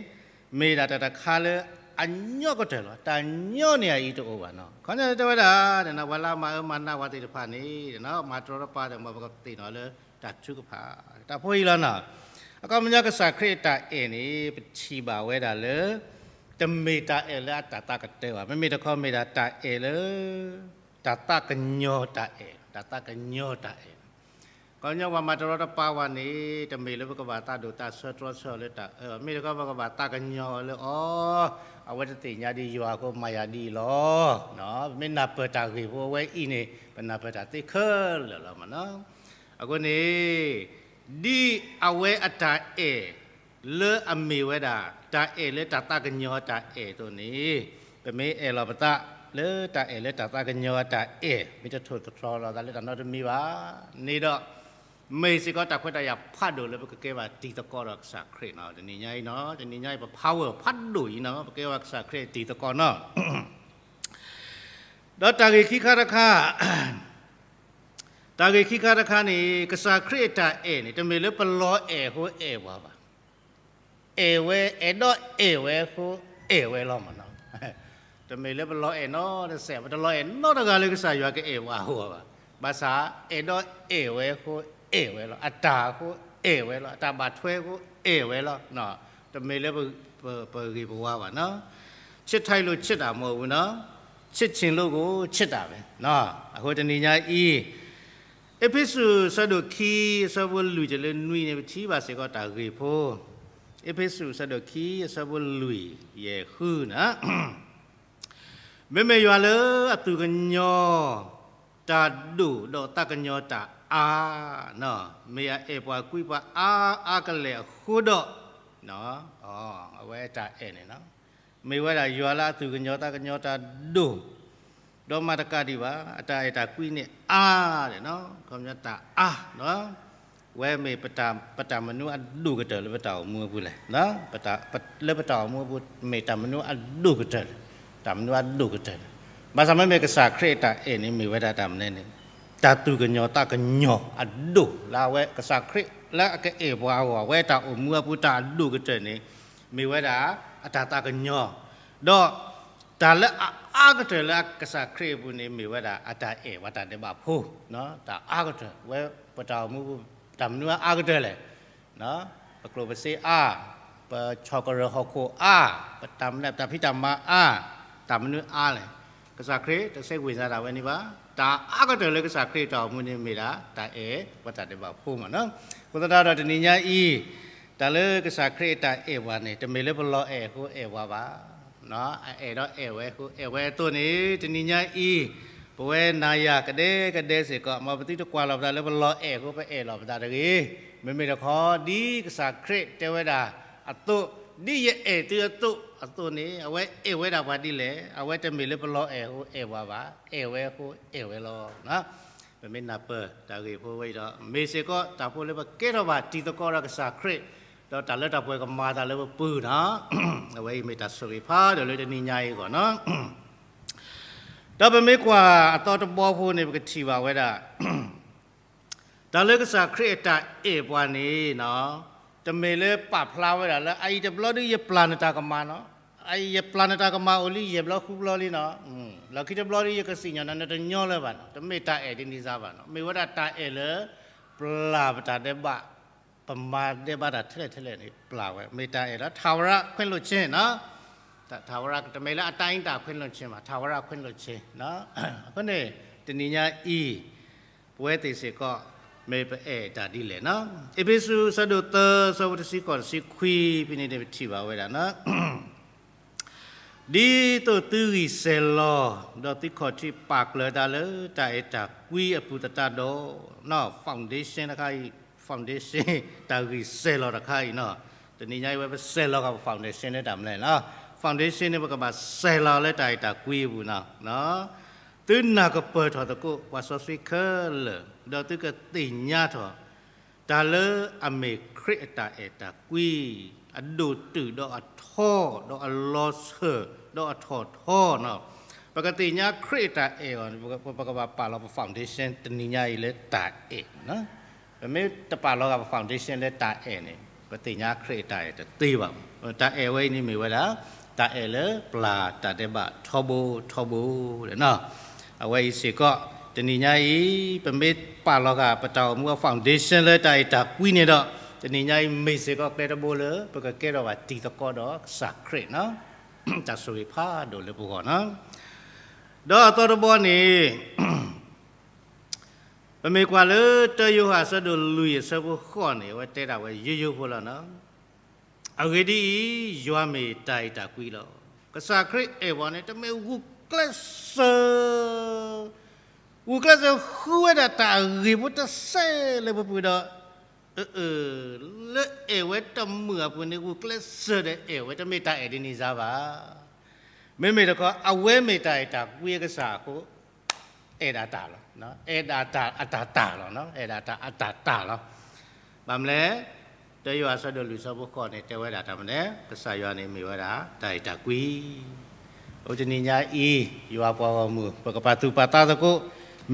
မ့ၢ်ဒၣ်တၢ်တခါလၢအညီကတၢၢ်လီၤ. တၢ်ညီန့ၢ်အအံၤတအိၣ်ဘၣ်နီၤ. ခီန့ၣ်တဲဝဲဒၣ်, ပှၤလၢအမၤအၢမၤနးပှၤသ့ၣ်တဖၣ်န့ၣ်, မၤတရီတပါဒီး မ်ပကသ့ၣ်နီၣ်လၢတၢ်ထုကဖၣ်, တၢ်ဖိအံၤလီၤနီၤ. အခီပညီကစၢ်ခရံာ်အတၢ်အဲၣ်န့ၣ် ပထံၣ်ဘၣ်ဝဲဒၣ်လၢ တမ့ၢ်တၢ်အဲၣ်လၢအတၢ်သးကတၢၢ်ဘၣ်. မ့မ့ၢ်တခီမ့ၢ်ဒၣ်တၢ်အဲၣ်လၢ တၢ်သးကညီၤတၢ်အဲၣ်, တၢ်သးကညီၤတၢ်အဲၣ်. ခီပညီပှၤမၤတရီတပါဝဲန့ၣ် တမ့ၢ်လၢပကဘၣ်သးဒိၣ်သးဆၢတြီဆၢအီၤလၢတၢ်အၢ, မ့ၢ်တခီပကဘၣ်သးကညီၤအီၤလၢအီၤ, အဝဲတသ့ၣ်ညါဒံးယွၤအဃိမၤယၤဒ်အံၤလီၤ. ပမ့ၢ်နၢ်ပၢၢ်တၢ်ဂ့ၢ်ဖိအဝဲအံၤန့ၣ် ပနၢ်ပၢၢ်တၢ်သ့ခဲလၢာ်လီၤမးနီၤ. အဃိန့ၣ် ဒ်အဝဲအတၢ်အဲၣ် လၢအမ့ၢ်ဝဲဒၣ် တၢ်အဲၣ်လၢတၢ်သးကညီၤတၢ်အဲၣ်အသိးန့ၣ်, ပမ့ၢ်အဲၣ်လီၤပသးလၢတၢ်အဲၣ်လၢတၢ်သးကညီၤတၢ်အဲၣ်, မ့ၢ်တထိၣ်သတြီၤလီၤသးလၢတၢ်နီတမံၤဘၣ်န့ၣ်ဒီး, မ့ၢ်စ့ၢ်ကီးတၢ်ခွဲးတၢ်ယာ်ဖးဒိၣ်လၢပကကဲဘၣ်တံၤသကိးဒီးကစၢ်ခရံာ်နီၤ. တနံၤညါအံၤနီၤ, တနံၤညါအံၤ ပpowerဖးဒိၣ်အံၤနီၤ, ပကဲဘၣ်ကစၢ်ခရံာ်တံၤသကိးနီၤ. ဒီးတၢ်ဂ့ၢ်ခံခါတခါ တၢ်ဂ့ၢ်ခံခါတခါန့ၣ် ကစၢ်ခရံာ်အတၢ်အဲၣ်န့ၣ် တမ့ၢ်လၢပလီၤအဲၣ်အဃိအဲၣ်ပှၤဘၣ်. အဲၣ်ဝဲ, အဲၣ်ဒိးအဲၣ်ဝဲအဃိအဲၣ်ဝဲလီၤမးနီၤ. တမ့ၢ်လၢပလီၤအဲၣ်နီတစဲး, ပတလီၤအဲၣ်နီတဂၤလၢကစၢ်ယွၤကအဲၣ်ပှၤအဂီၢ်ဘၣ်. ဘၣ်ဆၣ် အဲၣ်ဒိးအဲၣ်ဝဲအဃိအဲၣ်ဝဲလီၤ. အတၢ်အဃိအဲၣ်ဝဲလီၤ. အတၢ်ဘၣ်ထွဲအဃိအဲၣ်ဝဲလီၤ. တမ့ၢ်လၢပဂ့ၤပဝါဘၣ်နီၤ. ချစ်ထိုက်လို့ချစ်တာမဟုတ်ဘူးနော်, ချစ်ချင်လို့ကိုချစ်တာပဲနော်. အဃိတနံၤညါအံၤ အ့းဖ့းစူး အဆၢဒိၣ်ခံ အဆၢဖိလွံၢ်တုၤလၢနွံန့ၣ် ပထံၣ်ဘၣ်စ့ၢ်ကီးတၢ်ဂ့ၢ်ဖိ, အ့းဖ့းစူး အဆၢဒိၣ်ခံ အဆၢဖိလွံၢ် ယဲၢ် ဃုန့ၣ် မ့မ့ၢ်ယွၤလၢအသူၣ်ကညီၤတၢ်ဒိၣ်ဒီးသးကညီၤတၢ်အါ, မ့ၢ်အအဲၣ်ပှၤကွံပှၤအါအါကလဲာ်အဃိဒီး, အဝဲတၢ်အဲၣ်န့ၣ် မ့ၢ်ဝဲဒၣ်ယွၤလၢအသူၣ်ကညီၤသးကညီၤတၢ်ဒိၣ်, ဒီးမၤတကးဒံးဘၣ် အတၢ်အဲၣ်တၢ်ကွံန့ၣ်အါ, ခီပညီတၢ်အါ ဝဲမ့ၢ်ပတၢ်မနုၤအဒိၣ်ကတၢၢ်လၢပတၢ်အိၣ်မူအပူၤလဲၣ်, လၢပတၢ်အိၣ်မူအပူၤ မ့ၢ်တၢ်မနုၤအဒိၣ်ကတၢၢ်လဲၣ်, တၢ်မနုၤအဒိၣ်ကတၢၢ်လဲၣ်. ဘၣ်ဆၣ်မ့မ့ၢ်ကစၢ်ခရံာ်အတၢ်အဲၣ်န့ၣ် မ့ၢ်ဝဲဒၣ်တၢ်မနုၤန့ၣ်, တၢ်သူၣ်ကညီၤသးကညီၤအဒိၣ်လၢအဝဲကစၢ်ခရံာ်လၢအကအဲၣ်ပှၤအဂီၢ် အဝဲတၢ်အိၣ်မူအပူၤတၢ်အဒိၣ်ကတၢၢ်န့ၣ် မ့ၢ်ဝဲဒၣ်အတၢ်သးကညီၤ, ဒီး တၢ်လၢအအါကတၢၢ်လၢကစၢ်ခရံာ်အပူၤန့ၣ် မ့ၢ်ဝဲဒၣ်အတၢ်အဲၣ်ပှၤတၢ်ဒဲးဘးဖိ, တၢ်အါကတၢၢ် ဝဲပတၢ်အိၣ်မူပူၤ တၢ်မနုၤအါကတၢၢ်လဲၣ်, ပကျိၣ်ပစ့အါ, ပဆီၣ်ကရၢၢ်ဟီၣ်ခိၣ်အါ, ပတၢ်မနုၤတၢ်ဖံးတၢ်မၤအါ, တၢ်မနုၤအါလဲၣ်, ကစၢ်ခရံာ်တဆဲးကွံာ်စါဒၣ်ဝဲန့ၣ်ဘၣ်. တၢ်အါကတၢၢ်လၢကစၢ်ခရံာ်အတၢ်အိၣ်မူန့ၣ်မ့ၢ်ဒၣ် တၢ်အဲၣ်ပှၤတၢ်ဒဲးဘးဖိမးနီၤ. အဃိသတးဒီးတနံၤညါအံၤ တၢ်လၢကစၢ်ခရံာ်အတၢ်အဲၣ်ပှၤန့ၣ် တမ့ၢ်လၢပလီၤအဲၣ်အဃိအဲၣ်ပှၤဘၣ်. အအဲၣ်ဒီးအဲၣ်ဝဲအဃိအဲၣ်ဝဲအသိးန့ၣ် တနံၤညါအံၤ ပဝဲနၤယၤကဒဲကဒဲစ့ၢ်ကီး မ်ပသုတကွၢ်လီၤပသးလၢပလီၤအဲၣ်အဃိ ပအဲၣ်လီၤပသးတဂ့ၤ. မ့မ့ၢ်တခီ ဒ်ကစၢ်ခရံာ်တဲဝဲဒၣ်အသိး, ဒ်ယအဲၣ်သုအသိးအသိးန့ၣ် အဝဲအဲၣ်ဝဲဒၣ်ပှၤဒ်လဲၣ်. အဝဲတမ့ၢ်လၢပလီၤအဲၣ်အဃိအဲၣ်ပှၤဘၣ်, အဲၣ်ဝဲအဃိအဲၣ်ဝဲလီၤ. ပမ့ၢ်နၢ်ပၢၢ်တၢ်ဂ့ၢ်ဖိဝဲအံၤဒီး မ့ၢ်စ့ၢ်ကီးတၢ်ဖိလၢပကဲထီၣ်ဘၣ်တံၤသကိးဒီးကစၢ်ခရံာ်, ဒီးတၢ်လၢတၢ်ပှဲၤကမၤအသးလၢပပူၤန့ၣ်, အဝဲအံၤမ့ၢ်တၢ်ဆိၣ်ဂ့ၤဖးဒိၣ်လၢတနံၤညါအံၤအဂီၢ်န့ၣ်. ဒီးပမ့ၢ်ကွၢ်အသီတဘီဖိန့ၣ် ပကထံၣ်ဘၣ်ဝဲဒၣ် တၢ်လၢကစၢ်ခရံာ်အတၢ်အဲၣ်ပှၤန့ၣ်, တမ့ၢ်လၢပာ်ဖျါဝဲဒၣ်လၢ အအံၤတဘျီဒုးယပျၢ်နတၢ်ကမၣ်နီၤ, အအံၤယပျၢ်နတၢ်ကမၣ်အိၣ်လံယဲၢ်ဘျီဃုဘျီလံနီၤ, လီၢ်ခံတဘျီဒုးယကစံၣ်ညီၣ်နၤ နတညီလၢၤဘၣ်နီၤ, တမ့ၢ်တၢ်အဲၣ်ဒ်န့ၣ်စါဘၣ်နီၤ, မ့ၢ်ဝဲဒၣ်တၢ်အဲၣ်လၢ ပျၢ်ပတၢ်ဒဲးဘး, ပမၤဒဲးဘးတၢ်ထဲလဲၣ်ထဲလဲၣ်န့ၣ် ပျၢ်ဝဲ, မ့ၢ်တၢ်အဲၣ်လၢ ထာဝရခွင့်လွှတ်ခြင်းနီၤ, ထာဝရ တမ့ၢ်လၢအတိုင်းအတာခွင့်လွှတ်ခြင်းဘၣ်, ထာဝရခွင့်လွှတ်ခြင်းနီၤ. အဃိန့ၣ် တနံၤညါအံၤ ပဝဲသ့ၣ်စ့ၢ်ကီး မ့ၢ်ပအဲၣ်တၢ်ဒ်လဲၣ်နီၤ. အ့းဖ့းစူး အဆၢဒိၣ်သၢ အဆၢဖိတဆံဃိး တဆံခွံဖဲန့ၣ်န့ၣ် ပထံၣ်ဘၣ်ဝဲဒၣ်နီၤ, ဒ်သိးသုဂံၢ်စဲၤလီၤ, ဒီးသုခီၣ်ထံးပာ်ကျၢၤတၢ်လၢတၢ်အဲၣ်တၢ်ကွံအပူၤသတးဒီး, foundation တခါအံၤ, foundation တၢ်ဂံၢ်စဲၤလီၤတခါအံၤနီၤ, တနံၤညါအံၤဝဲပစဲၤလီၤက့ၤပ foundation လၢတၢ်မနုၤလဲၣ်နီၤ, foundation န့ၣ် ပကဘၣ်စဲၤလီၤလၢတၢ်အဲၣ်တၢ်ကွံအပူၤနီၤ. သုနၢ်ကပၢၢ်ထီၣ်သကိး ပှၤစီဆှံခဲလၢာ်, ဒီးသုကသ့ၣ်ညါထီၣ် တၢ်လၢအမ့ၢ်ခရံာ်အတၢ်အဲၣ်တၢ်ကွံ, အဒိၣ်တုာ်ဒီးအထီ, ဒီးအလီၤဆၢၣ်, ဒီးအထီၣ်ထီနီၤ. ပကသ့ၣ်ညါခရံာ်အတၢ်အဲၣ်အီၤ, ပကဘၣ်ပာ်လီၤပ foundation တနံၤညါအံၤလၢတၢ်အဲၣ်. ပမ့ၢ်တပာ်လီၤဂာ်ပ foundation လၢတၢ်အဲၣ်န့ၣ် ပသ့ၣ်ညါခရံာ်အတၢ်အဲၣ်တသ့ဘၣ်. တၢ်အဲၣ်ဝဲအံၤန့ၣ်မ့ၢ်ဝဲဒၣ် တၢ်အဲၣ်လၢပျၢ်တၢ်ဒဲးဘးထီဘိထီဘိလီၤ. အဝဲအံၤစ့ၢ်ကီး တနံၤညါအံၤ ပမ့ၢ်ပာ်လီၤဂာ် ပတၢ်အိၣ်မူအ foundation လၢတၢ်အဲၣ်တၢ်ကွံန့ၣ်ဒီး, တနံၤညါအံၤမ့ၢ်စ့ၢ်ကီးကျဲတဘိလၢ ပကကဲထီၣ်ဘၣ်တံၤသကိးဒီးကစၢ်ခရံာ်နီၤ. တၢ်ဆိၣ်ဂ့ၤဖးဒိၣ်လၢပဂီၢ်နီၤ. ဒီးအသီတဘီန့ၣ် ပမ့ၢ်ကွၢ်လၢ တၢယိၤဟၣ် အဆၢဒိၣ်လွံၢ် အဆၢဖိဃိးန့ၣ် အဝဲတဲဒၣ်ဝဲယိယိဖိလီၤနီၤ. အဂ့ၢ်ဒ်အံၤ, ယွၤမ့ၢ်တၢ်အဲၣ်တၢ်ကွံလီၤ. ကစၢ်ခရံာ်အဲၣ်ပှၤန့ၣ် တမ့ၢ်ဂုာ်ကျဲးစၢး, ဂုာ်ကျဲးစၢးဃုဝဲဒၣ်တၢ်ဂ့ၢ်ဖိတစဲးလၢပပူၤဒီး, လၢအဲၣ်ဝဲတမုာ်အပူၤန့ၣ် ဂုာ်ကျဲးစၢးဒီးအဲၣ်ဝဲ တမ့ၢ်တၢ်အဲၣ်ဒ်န့ၣ်စါဘၣ်. မ့မ့ၢ်တခီ အဝဲမ့ၢ်တၢ်အဲၣ်တၢ်ကွံအကစၢ်အဃိ အဲၣ်ဒၣ်တၢ်လီၤ. အဲၣ်ဒၣ်တၢ်အတၢ်တၢ်လီၤ. အဲၣ်ဒၣ်တၢ်အတၢ်တၢ်လီၤ. ဘၣ်မနုၤလဲၣ်, တၢယိၤဟၣ် အဆၢဒိၣ်လွံၢ် အဆၢဖိဃိးန့ၣ် တဲဝဲဒၣ်တၢ်မနုၤလဲၣ်, ကစၢ်ယွၤန့ၣ်မ့ၢ်ဝဲဒၣ် တၢ်အဲၣ်တၢ်ကွံ. အိၣ်တနံၤညါအံၤ ယွၤပှၤဂီၢ်မုၢ် ပကပာ်သူၣ်ပာ်သးသကိး,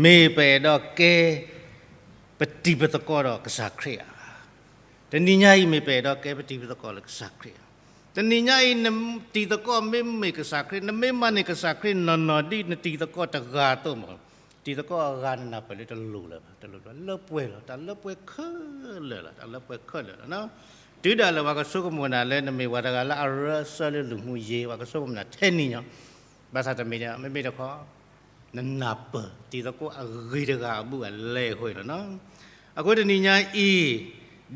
မ့ၢ်ပအဲၣ်ဒိးကဲ ပတံၤပသကိးဒီးကစၢ်ခရံာ်ဧါ. တနံၤညါအံၤမ့ၢ်ပအဲၣ်ဒိးကဲပတံၤပသကိးလၢကစၢ်ခရံာ်ဧါ. တနံၤညါအံၤ နတံၤသကိးမ့ၢ်မ့ၢ်ကစၢ်ခရံာ်, နမ့ၢ်မၤန့ၢ်ကစၢ်ခရံာ်နီၢ်နီၢ်ဒ်နတံၤသကိးတဂၤအသိးမး, တံၤသကိးအဂၤနနၢ်ပၢၢ်လၢတလိၣ်လၢၤဘၣ်, တလိၣ်လၢၤဘၣ်, လၢပှဲၤလီၤ, တၢ်လၢပှဲၤခဲလၢာ်လီၤ, တၢ်လၢပှဲၤခဲလၢာ်လီၤ. တုၤဒၣ်လဲာ်ပှၤကဆိကမိၣ်နၤလၢနမ့ၢ်ပှၤတဂၤလၢအရၢအစၢလၢလူၤမူယ့ၤ, ပှၤကဆိကမိၣ်နၤထဲန့ၣ်ညီ, ဘၣ်ဆၣ်တမ့ၢ်ဒ်, မ့မ့ၢ်တခီ, နနၢ်ပၢၢ်တံၤသကိးအဂ့ၤတဂၤအဘူးအလဲအဃိန့ၣ်လီၤ. အဃိတနံၤညါအံၤ,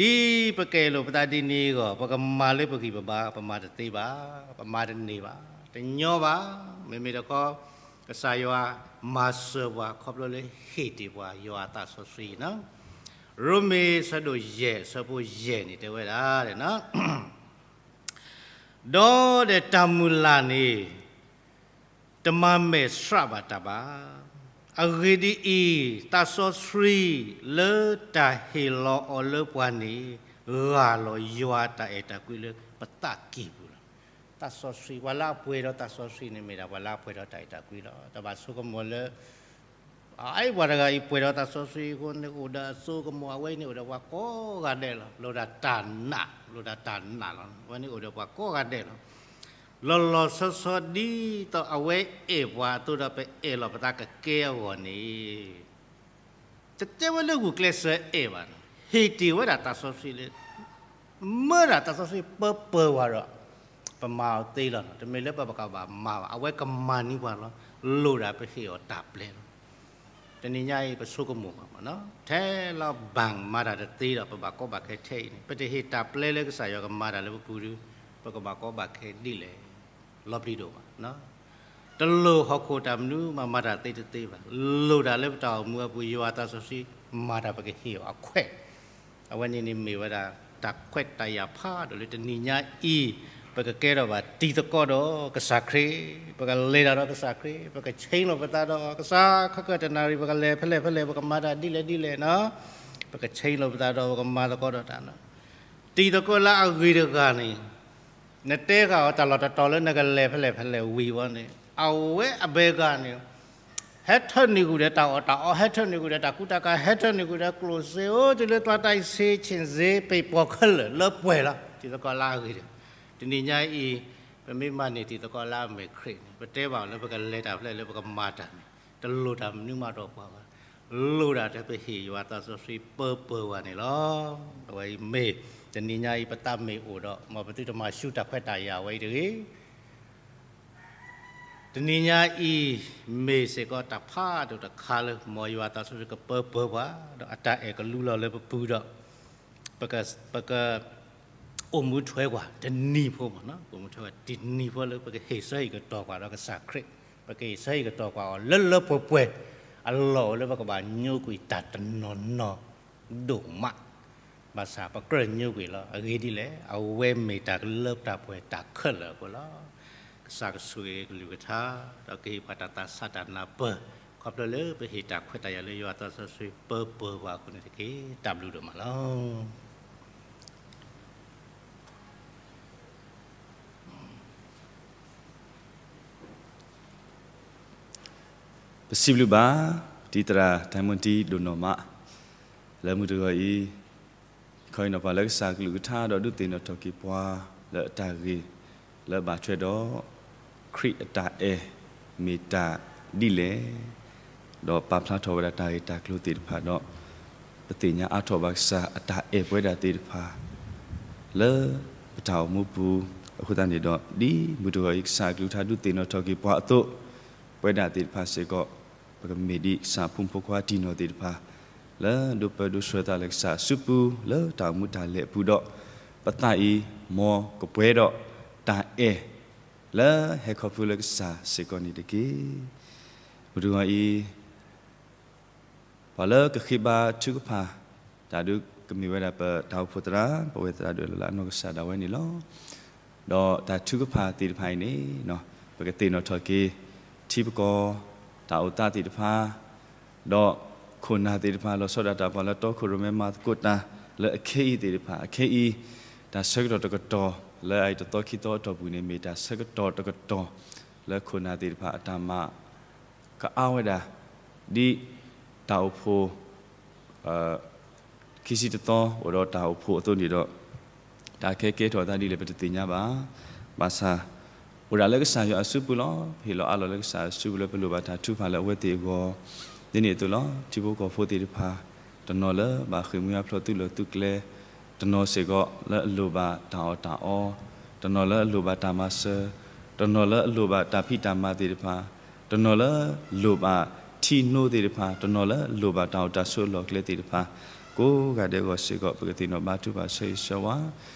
ဒ်ပကအဲၣ်လိာ်ပသးဒ်န့ၣ်အဂီၢ်, ပကမၤလၢပဂံၢ်ပဘါ, ပမၤတသ့ဘၣ်, ပမၤတန့ၢ်ဘၣ်, တညီဘၣ်, မ့မ့ၢ်တခီ, ကစၢ်ယွၤမၤစၢၤပှၤခီဖျိလၢဟ့ၣ်တ့ၢ်ပှၤယွၤအသးစီဆှံန့ၣ်လီၤ. ရိမ့ၤဆၢဒိၣ်ယဲၢ် ဆၢဖိယဲၢ်န့ၣ်တဲဝဲဒၣ်, ဒီးဒီးတၢ်မုၢ်လၢ်န့ၣ် တမၤမဲာ်ဆှးဘၣ်တၢ်ဘၣ်. အဂ့ၢ်ဒ်အံၤ, သးစီဆှံလၢတၢ်ဟ့ၣ်လီၤအီၤလၢပှၤန့ၣ်, ဂၢ်လီၤယွၤတၢ်အဲၣ်တၢ်ကွံလၢပသးကံၢ်ပူၤလီၤ. သးစီဆှံ, ပှၤလၢအပှဲၤဒီးသးစီဆှံန့ၣ်မ့ၢ်ဒၣ်ပှၤလၢအပှဲၤဒီးတၢ်အဲၣ်တၢ်ကွံလီၤ. တဘၣ်ဆိကမိၣ်လၢ အအံၤပှၤတဂၤအံၤပှဲၤဒီးသးစီဆှံအဃိန့ၣ်အိၣ်ဒီးအစိကမီၤ, အဝဲန့ၣ်အိၣ်ဒီးပှၤကိးဂၤဒဲးလီၤ. လိၣ်ဒၣ်တၢ်နာ်, လိၣ်ဒၣ်တၢ်နာ်လီၤ. အဝဲန့ၣ်အိၣ်ဒီးပှၤကိးဂၤဒဲးလီၤ. လီၤလီၤဆီဆီဒ်သိးအဝဲအဲၣ်ပှၤအသိးဒီးပအဲၣ်လီၤပသးကကဲအဂီၢ်န့ၣ် တတဲဝဲလၢဂုာ်ကျဲးစၢးအဲၣ်ဘၣ်န့ၣ်, ဟ့ၣ်တ့ၢ်ဝဲဒၣ်သးစီဆှံလၢ မၢဒၣ်သးစီဆှံပၢပၢၤဝဲဒီး ပမၤအီၤသ့လီၤ. တမ့ၢ်လၢပကဘၣ်မၤဘၣ်, အဝဲကမၤန့ၢ်ပှၤလီၤ. လိၣ်ဒၣ်ပဟ့ၣ်အီၤတၢ်ပျဲလီၤ. တနံၤညါအံၤပဆိကမိၣ်ဘၣ်မး, ထဲလီၤဘၣ်မၤတၢ်တသ့ဒီး ပဘၣ်ကီဘၣ်ခဲထဲအံၤန့ၣ်, ပတဟ့ၣ်တၢ်ပျဲလၢကစၢ်ယွၤကမၤတၢ်လၢပပူၤဒီး ပကဘၣ်ကီဘၣ်ခဲဒ်လဲၣ်. လီၤပျံၤဒိၣ်မး တလိၣ်ဟီၣ်ခိၣ်တၢ်မနုၤမၤမၤတၢ်သ့တသ့ဘၣ်. လိၣ်ဒၣ်လၢပတၢ်အိၣ်မူအပူၤ ယွၤသးစီဆှံမၤတၢ် ပကဟ့ၣ်အီၤအခွဲး. အဝဲန့ၣ်န့ၣ်မ့ၢ်ဝဲဒၣ် တၢ်ခွဲးတၢ်ယာ်ဖးဒိၣ်လၢတနံၤညါအံၤ ပကကဲထီၣ်ဘၣ်တံၤသကိးဒီးကစၢ်ခရံာ်, ပကလဲၤတၢ်ဒီးကစၢ်ခရံာ်, ပကဆ့လိာ်ပသးဒီးကစၢ်ခီကၢၢ်တနၣ်ရံၣ်, ပကလဲၤဖဲလဲၣ်ဖဲလဲၣ်, ပကမၤတၢ်ဒ်လဲၣ်ဒ်လဲၣ်န့ၣ်, ပကဆ့လိာ်ပသးဒီးပကမၤသကိးဒီးတၢ်န့ၣ် တံၤသကိးလၢအဂ့ၤတဂၤန့ၣ်, နတဲဃာ်အီၤတၢ်လီၢ်တတီၤလၢနကလဲၤဖဲလဲၣ်ဖဲလဲၣ်ဝံၤဝဲန့ၣ်, အဝဲအဘဲဂၤန့ၣ် ဟဲထၢနုာ်ဃုာ်ဒီးတၢ်အီၣ်တၢ်အီ, ဟဲထၢနုာ်ဃုာ်ဒီးတၢ်ကူတၢ်ကၤ, ဟဲထၢနုာ်ဃုာ်ဒီးကျိၣ်စ့, အိၣ်တုၤလၢ သွားတိုက်ဆေး ဆ့ၣ်စ့ ပ့ၢ်ပီၣ်ခဲလၢာ်လၢပှဲၤလီၤ. တံၤသကိးလၢအဂ့ၤဒီး, တနံၤညါအံၤ ပမ့ၢ်မၤန့ၢ်တံၤသကိးလၢအမဲာ်ခရံာ်န့ၣ်, ပတဲဘၣ်အီၤလၢပကလဲၤတၢ်ဖဲလဲၣ်လၢပကမၤတၢ်န့ၣ်, တလိၣ်တၢ်မနုၤမးဒီးပှၤဘၣ်. လိၣ်ဒၣ်တၢ်ပဟ့ၣ်ယွၤသးစီဆှံပၢပၢၤဝဲန့ၣ်လီၤ. အဝဲအံၤမ့ၢ် တနံၤညါအံၤပသးမ့ၢ်အိၣ်ဒီး မ်ပသုတမၤဆူၣ်တၢ်ခွဲးတၢ်ယာ်ဝဲအံၤတဂ့ၤ. တနံၤညါအံၤ မ့ၢ်စ့ၢ်ကီးတၢ်ဖးဒိၣ်တခါလၢ မ်ယွၤသးစီဆှံကပၢပၢၤပှၤ, ဒီးအတၢ်အဲၣ်ကလူလီၤလၢပပူၤဒီး ပက ပက အိၣ်မူထွဲကွၢ်တနံၤဖိမး, ပအိၣ်မူထွဲကွၢ်တနံၤဖိလၢပကဟ့ၣ်ဆၢဟ့ၣ်ကတီၤကွၢ်ဒီးကစၢ်ခရံာ်, ပကဟ့ၣ်ဆၢဟ့ၣ်ကတီၤကွၢ်အီၤလၢလၢပှဲၤပှဲၤ, အလီၢ်အိၣ်လၢပကဘၣ်ညိကွံာ်တၢ်တနီၤနီၤဒိၣ်မး, ဘၣ်ဆၣ်ပကြၢးညိကွံာ်လီၤ. အဂ့ၢ်ဒ်လဲၣ်, အဝဲမ့ၢ်တၢ်လၢတၢ်ပှဲၤတၢ်ခဲလၢာ်အဃိလီၤ. ကစၢ်ကဆိၣ်ဂ့ၤကလုၢ်ကထါ, ဒီးကဟ့ၣ်ပှၤတၢ်သးဆးတၢ်နၢ်ပၢၢ်, ခီဖျိလၢပဟ့ၣ်တၢ်ခွဲးတၢ်ယာ်လၢယွၤသးစီဆှံပၢပၢၤပှၤအဃိန့ၣ်တက့ၢ်. တၢ်ဘျုးဒိၣ်မးလီၤ. ပစံးဘျုးဘၣ် တံၤသရၣ် တၢ်မုၢ်တံၤဒိၣ်နီၢ်မး လၢမုၢ်တဂီၤအံၤ, ခီအံၤနီၤပှၤလၢကစၢ်ကလုၢ်ကထါဒီးဒုးသ့ၣ်နီၣ်ထီၣ်က့ၤပှၤလၢအတၢ်ဂ့ၢ် လၢဘၣ်ထွဲဒီး ခရံာ်အတၢ်အဲၣ်မ့ၢ်တၢ်ဒ်လဲၣ်, ဒီးပာ်ဖျါထီၣ်ဝဲဒၣ်တၢ်ဂ့ၢ်တၢ်ကျိၤသ့ၣ်တဖၣ်ဒီး ပသ့ၣ်ညါအါထီၣ်ဘၣ်ကစၢ်အတၢ်အဲၣ်ပဝဲဒၣ်သ့ၣ်တဖၣ် လၢပတၢ်အိၣ်မူပူၤ, အဃိသတးန့ၣ်ဒီး ဒ်မုၢ်တဂီၤအံၤကစၢ်အကလုၢ်ကထါဒုးသ့ၣ်နီၣ်ထီၣ်က့ၤပှၤအသိး, ပဝဲဒၣ်သ့ၣ်တဖၣ်စ့ၢ်ကီး ပကမ့ၢ်ဒ်ကစၢ်အဖိမုၣ်ဖိခွါတံၢ်နီၢ်သ့ၣ်တဖၣ် လၢဒိးပၢဒိးဆှၢသးလၢကစၢ်အစုပူၤ လၢတၢ်အိၣ်မူတၢ်လဲၤအပူၤဒီး ပသးအံၤ မ်ကပှဲၤဒီးတၢ်အဲၣ် လၢဟဲခီဖျိလၢကစၢ်စ့ၢ်ကီးန့ၣ်တက့ၢ်. မုၢ်တဂီၤအံၤ ပှၤလၢကဃ့ဘါထုကဖၣ်တၢ်ဒုးကမ့ၢ်ဝဲဒၣ်ပတၢ်အိၣ်ဖှိၣ်သရၣ်, ပဝဲသရၣ်ဒိၣ်လၢအနီၢ်ကစၢ်ဒၣ်ဝဲန့ၣ်လီၤ. ဒီးတၢ်ထုကဖၣ်သ့ၣ်တဖၣ်အံၤန့ၣ် ပကသ့ၣ်နီၣ်ထီၣ်က့ၤ ထံပကီၢ်တၢ်အိၣ်သးသ့ၣ်တဖၣ်, ဒီးခိၣ်နၢ်သ့ၣ်တဖၣ် လီၤဆီဒၣ်တၢ်ပှၤလၢတီခိၣ်ရိၣ်မဲမၤသကိးတၢ်လၢအခဲအံၤသ့ၣ်တဖၣ်, အခဲအံၤ တၢ်ဆၢကတီၢ်တကတီၢ် လၢအအံၤတသီခံသီအတီၢ်ပူၤန့ၣ် မ့ၢ်တၢ်ဆၢကတီၢ်တကတီၢ် လၢခိၣ်နၢ်သ့ၣ်တဖၣ်အတၢ်မၤ ကအါဝဲဒၣ် ဒ်တၢ်အိၣ်ဖှိၣ် ခံဆံတသီ အိၣ်ဒီးတၢ်အိၣ်ဖှိၣ်အသိးန့ၣ်ဒီး တၢ်ကဲကဲထီၣ်အသးဒ်လဲၣ် ပတသ့ၣ်ညါဘၣ်. ဘၣ်ဆၣ် အိၣ်ဒၣ်လၢကစၢ်ယွၤအစုပူၤလီၤ. ပဟ့ၣ်လီၤအးလီၤလၢကစၢ်အစုပူၤလၢပလိၣ်ဘၣ်တၢ်ထုကဖၣ်လၢအဝဲသ့ၣ်အဂီၢ် ဒ်န့ၣ်အသိးလီၤ. ထံဖိကီၢ်ဖိသ့ၣ်တဖၣ် တနီၤလၢဘၣ်ဃ့ၢ်မှံဟးဖျိးသုးလီၢ်သုးကျဲ တ တနီၤစ့ၢ်ကီးလၢအလိၣ်ဘၣ်တၢ်အီၣ်တၢ်အီ, တနီၤလၢအလိၣ်ဘၣ်တၢ်မၤစၢၤ, တနီၤလၢအလိၣ်ဘၣ်တၢ်ဖံးတၢ်မၤသ့ၣ်တဖၣ်, တနီၤလၢအလိၣ်ဘၣ်ထံၣ်နိသ့ၣ်တဖၣ်, တနီၤလၢအလိၣ်ဘၣ်တၢ်အိၣ်တၢ်ဆိးအလီၢ်အကျဲသ့ၣ်တဖၣ်, ကိးဂၤဒဲးအဂီၢ်စ့ၢ်ကီး ပကသ့ၣ်နီၣ်ဘါထုကဖၣ်ဆၢဂ့ၤဆၢဝါ.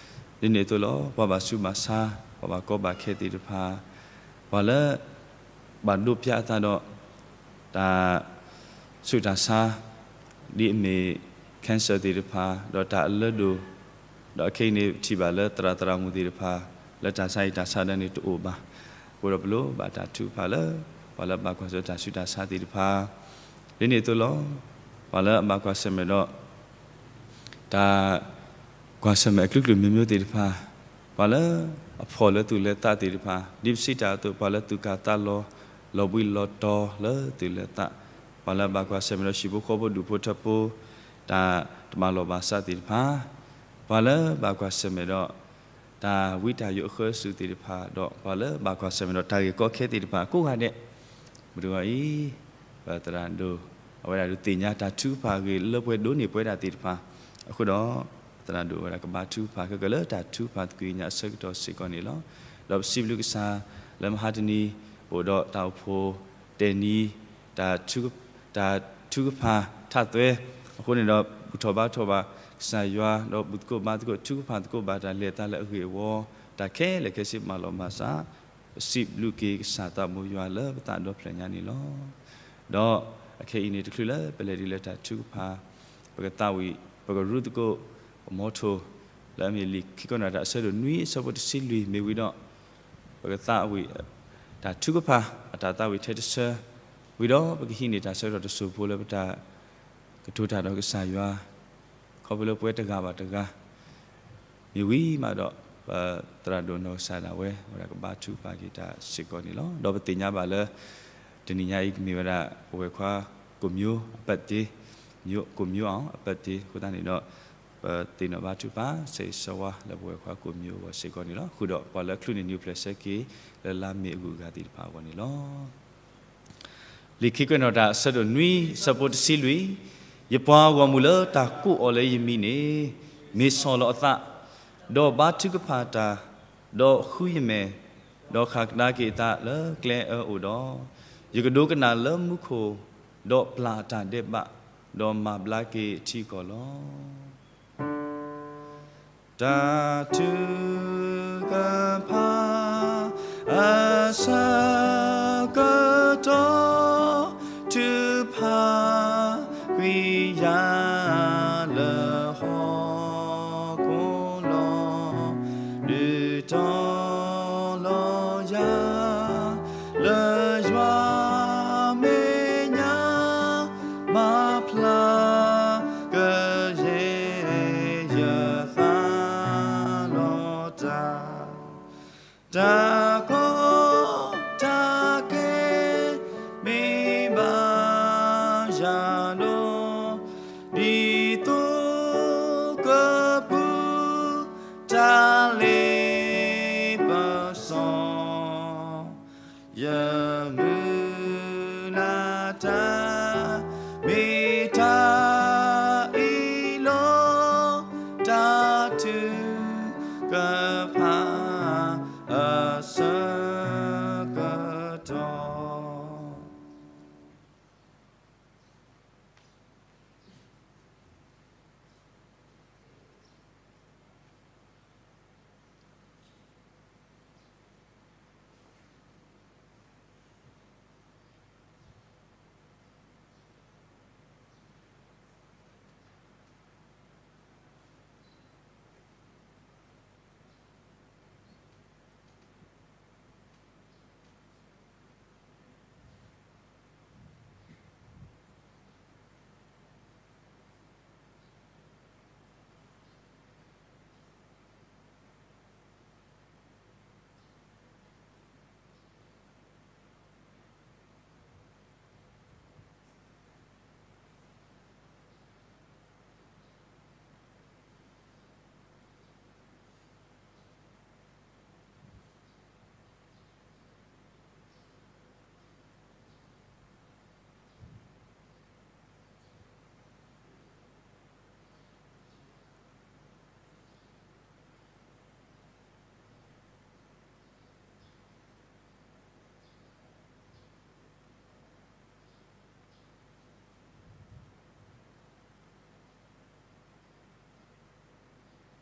ဒ်န့ၣ်အသိးလီၤ. ပှၤဘၣ်ဆူးဘၣ်ဆါ, ပှၤဘၣ်ကီဘၣ်ခဲသ့ၣ်တဖၣ်, ပှၤလၢ ဘၣ်ဒိးပျၢ်အသးဒီး တၢ်ဆူးတၢ်ဆါ, ဒ်အမ့ၢ် cancer သ့ၣ်တဖၣ်, ဒီးတၢ်အလၢဒိၣ်, ဒီးအခဲအံၤန့ၣ် ပထံၣ်ဘၣ်လၢသရၣ်သရၣ်မုၣ်သ့ၣ်တဖၣ် လၢတၢ်ဆါဟံၣ်တၢ်ဆါဒၢန့ၣ်တအိၣ်ဘၣ်. အဃိဒီးပလိၣ်ဘၣ်တၢ်ထုကဖၣ်လၢ ပှၤလၢဘၣ်ကွၢ်ဆၢတၢ်ဆူးတၢ်ဆါသ့ၣ်တဖၣ်, ဒ်န့ၣ်အသိးလီၤ. ပှၤလၢအဘၣ်ကွၢ်ဆၢၣ်မဲာ်ဒီး တၢ်ကွၢ်ဆၢၣ်မဲာ်အကလုာ်ကလုာ်မျိုးမျိုးသ့ၣ်တဖၣ်, ပှၤလၢအဖှီၣ်လၢသူၣ်လၢသးသ့ၣ်တဖၣ်, ဒ်ပစံးတၢ်အသိး ပှၤလၢသူၣ်ကၢ်သးလီၤ, လီၤဘှံးလီၤတီၤလၢသူၣ်လၢသး, ပှၤလၢအဘၣ်ကွၢ်ဆၢၣ်မဲာ်ဒီးဟံၣ်ဖိဃီဖိဒူၣ်ဖိထၢဖိ တၢ်တမၤလီၤဘၣ်စးသ့ၣ်တဖၣ်, ပှၤလၢဘၣ်ကွၢ်ဆၢၣ်မဲာ်ဒီး တၢ်ဝံတၢ်ယိးအဃၢစူၣ်သ့ၣ်တဖၣ်, ဒီးပှၤလၢဘၣ်ကွၢ်ဆၢၣ်မဲာ်ဒီးတၢ်ဂ့ၢ်ကီခဲသ့ၣ်တဖၣ် ကိးဂၤဒဲး, မုၢ်တဂီၤအံၤ ပသရၣ်ဒိၣ် အဝဲဒၣ်ဒုးသ့ၣ်ညါတၢ်ထုကဖၣ်အဂ့ၢ်လၢပှဲၤဒိးန့ၢ်ပဝဲဒၣ်သ့ၣ်တဖၣ်, အဃိဒီး ပသရၣ်ဒိၣ်အဝဲဒၣ်ကဘါထုကဖၣ်ခဲကလၢတၢ်ထုကဖၣ်သကွံာ်ညါအဆၢကတီၢ်စ့ၢ်ကီးန့ၣ်လီၤ. ဒီးပစံးဘျုးကစၢ်လၢမဟါတနံၤ ပအိၣ်ဒီးတၢ်အိၣ်ဖှိၣ်တဲာ်နံၤ တၢ်ထုကဖၣ်ထးသွဲ, အဃိန့ၣ်ဒီး ဘူၣ်ထီၣ်ဘါထီၣ်ဘၣ်ကစၢ်ယွၤ ဒီးဘူၣ်သကိးဘါသကိးထုကဖၣ်သကိးဘၣ်တၢ်လဲၤသးလၢအဂ့ၢ်အဝီ, တၢ်ခဲလၢာ်ခဲဆ့မၤလီၤမၤစး, ပစံးဘျုးက့ၤကစၢ်သးဘိယွၤလၢပသးဒီဖျၢၣ်ညါန့ၣ်လီၤ. ဒီးအခဲအံၤန့ၣ် တချုးလၢပလဲၤဒ်လၢတၢ်ထုကဖၣ် ပကသးဝံၣ် ပကရူသကိး ပမီထိၣ် လၢအမ့ၢ်လံာ်ခံကွဲးနီၣ်တၢ်အဆၢဒိၣ်နွံအဆၢဖိတဆံလွံၢ်မ့ၢ်ဝံၤဒီး ပကသးဝံၣ် တၢ်ထုကဖၣ် အတၢ်သးဝံၣ်ထဲတဆၢ ဝံၤဒီးပကဟံးန့ၢ်တၢ်ဆၢကတီၢ်တစိၢ်ဖိလၢပတၢ်ကတိၤတၢ်ဒီးကစၢ်ယွၤ ခီဖျိလၢပဝဲတဂၤဘၣ်တဂၤ မ့ၢ်ဝံၤမးဒီး ပသရၣ်ဒိၣ်နီၢ်ကစၢ်ဒၣ်ဝဲ ဝဲဒၣ်ကဘါထုကဖၣ်က့ၤတၢ်စ့ၢ်ကီးန့ၣ်လီၤ. ဒီးပသ့ၣ်ညါဘၣ်လၢ တနံၤညါအံၤကမ့ၢ်ဝဲဒၣ် ပဝဲၢ်ခွါကိးမၠိအပၢ်တ့ ကိးမၠိအီၤအပၢ်တ့ အဃိသတးန့ၣ်ဒီး ပသ့ၣ်နီၣ်ဘါထုကဖၣ် ဆၢဂ့ၤဆၢဝါလၢပဝဲၢ်ခွါကိးမၠိအဂီၢ်စ့ၢ်ကီးန့ၣ်လီၤ. ဃုာ်ဒီးပှၤလၢအချုးန့ၢ်နံၤအိၣ်ဖျဲၣ်ဆၢက့ၤ လၢလါမ့ၤအဂုၤအဂၤသ့ၣ်တဖၣ်အဂီၢ်န့ၣ်လီၤ. လံာ်ခံကွဲးနီၣ်တၢ်အဆၢဒိၣ်နွံအဆၢဖိတဆံလွံၢ်, ယပှၤဂီၢ်မုၢ်လၢတၢ်ကိးအီၤလၢယမံၤန့ၣ် မ့ၢ်ဆီၣ်လီၤအသး, ဒီးဘါထုကဖၣ်တၢ်, ဒီးဃုယမဲာ်, ဒီးဃၣ်ကဒါက့ၤအသးလၢကျဲအၢအိၣ်ဒီး, ယကဒိကနၣ်လၢမူခိၣ်, ဒီးပျၢ်အတၢ်ဒဲးဘး, ဒီးမၤဘျါက့ၤအထံအကီၢ်လီၤ. တၢ်ထုကဖၣ် အဆၢကတီၢ် ထုကဖၣ်ကွံာ်ယၤ လၢဟီၣ်ခိၣ်လီၤ. ဒုးတီၤလီၤယၤ လၢယွၤမဲာ်ညါ မၤဖျါကယဲၢ်ယသးလီၤတၢ်, တၢ်ကီတၢ်ခဲ မ့ၢ်ဘၣ်ယၤဒီး, ဒ်သိးကပူၤ တၢ်လ့ပစီ ယမုၢ်လၢ်တၢ် မ့ၢ်တၢ်အံၤလီၤ. တၢ်ထုကဖၣ် အဆၢကတီၢ်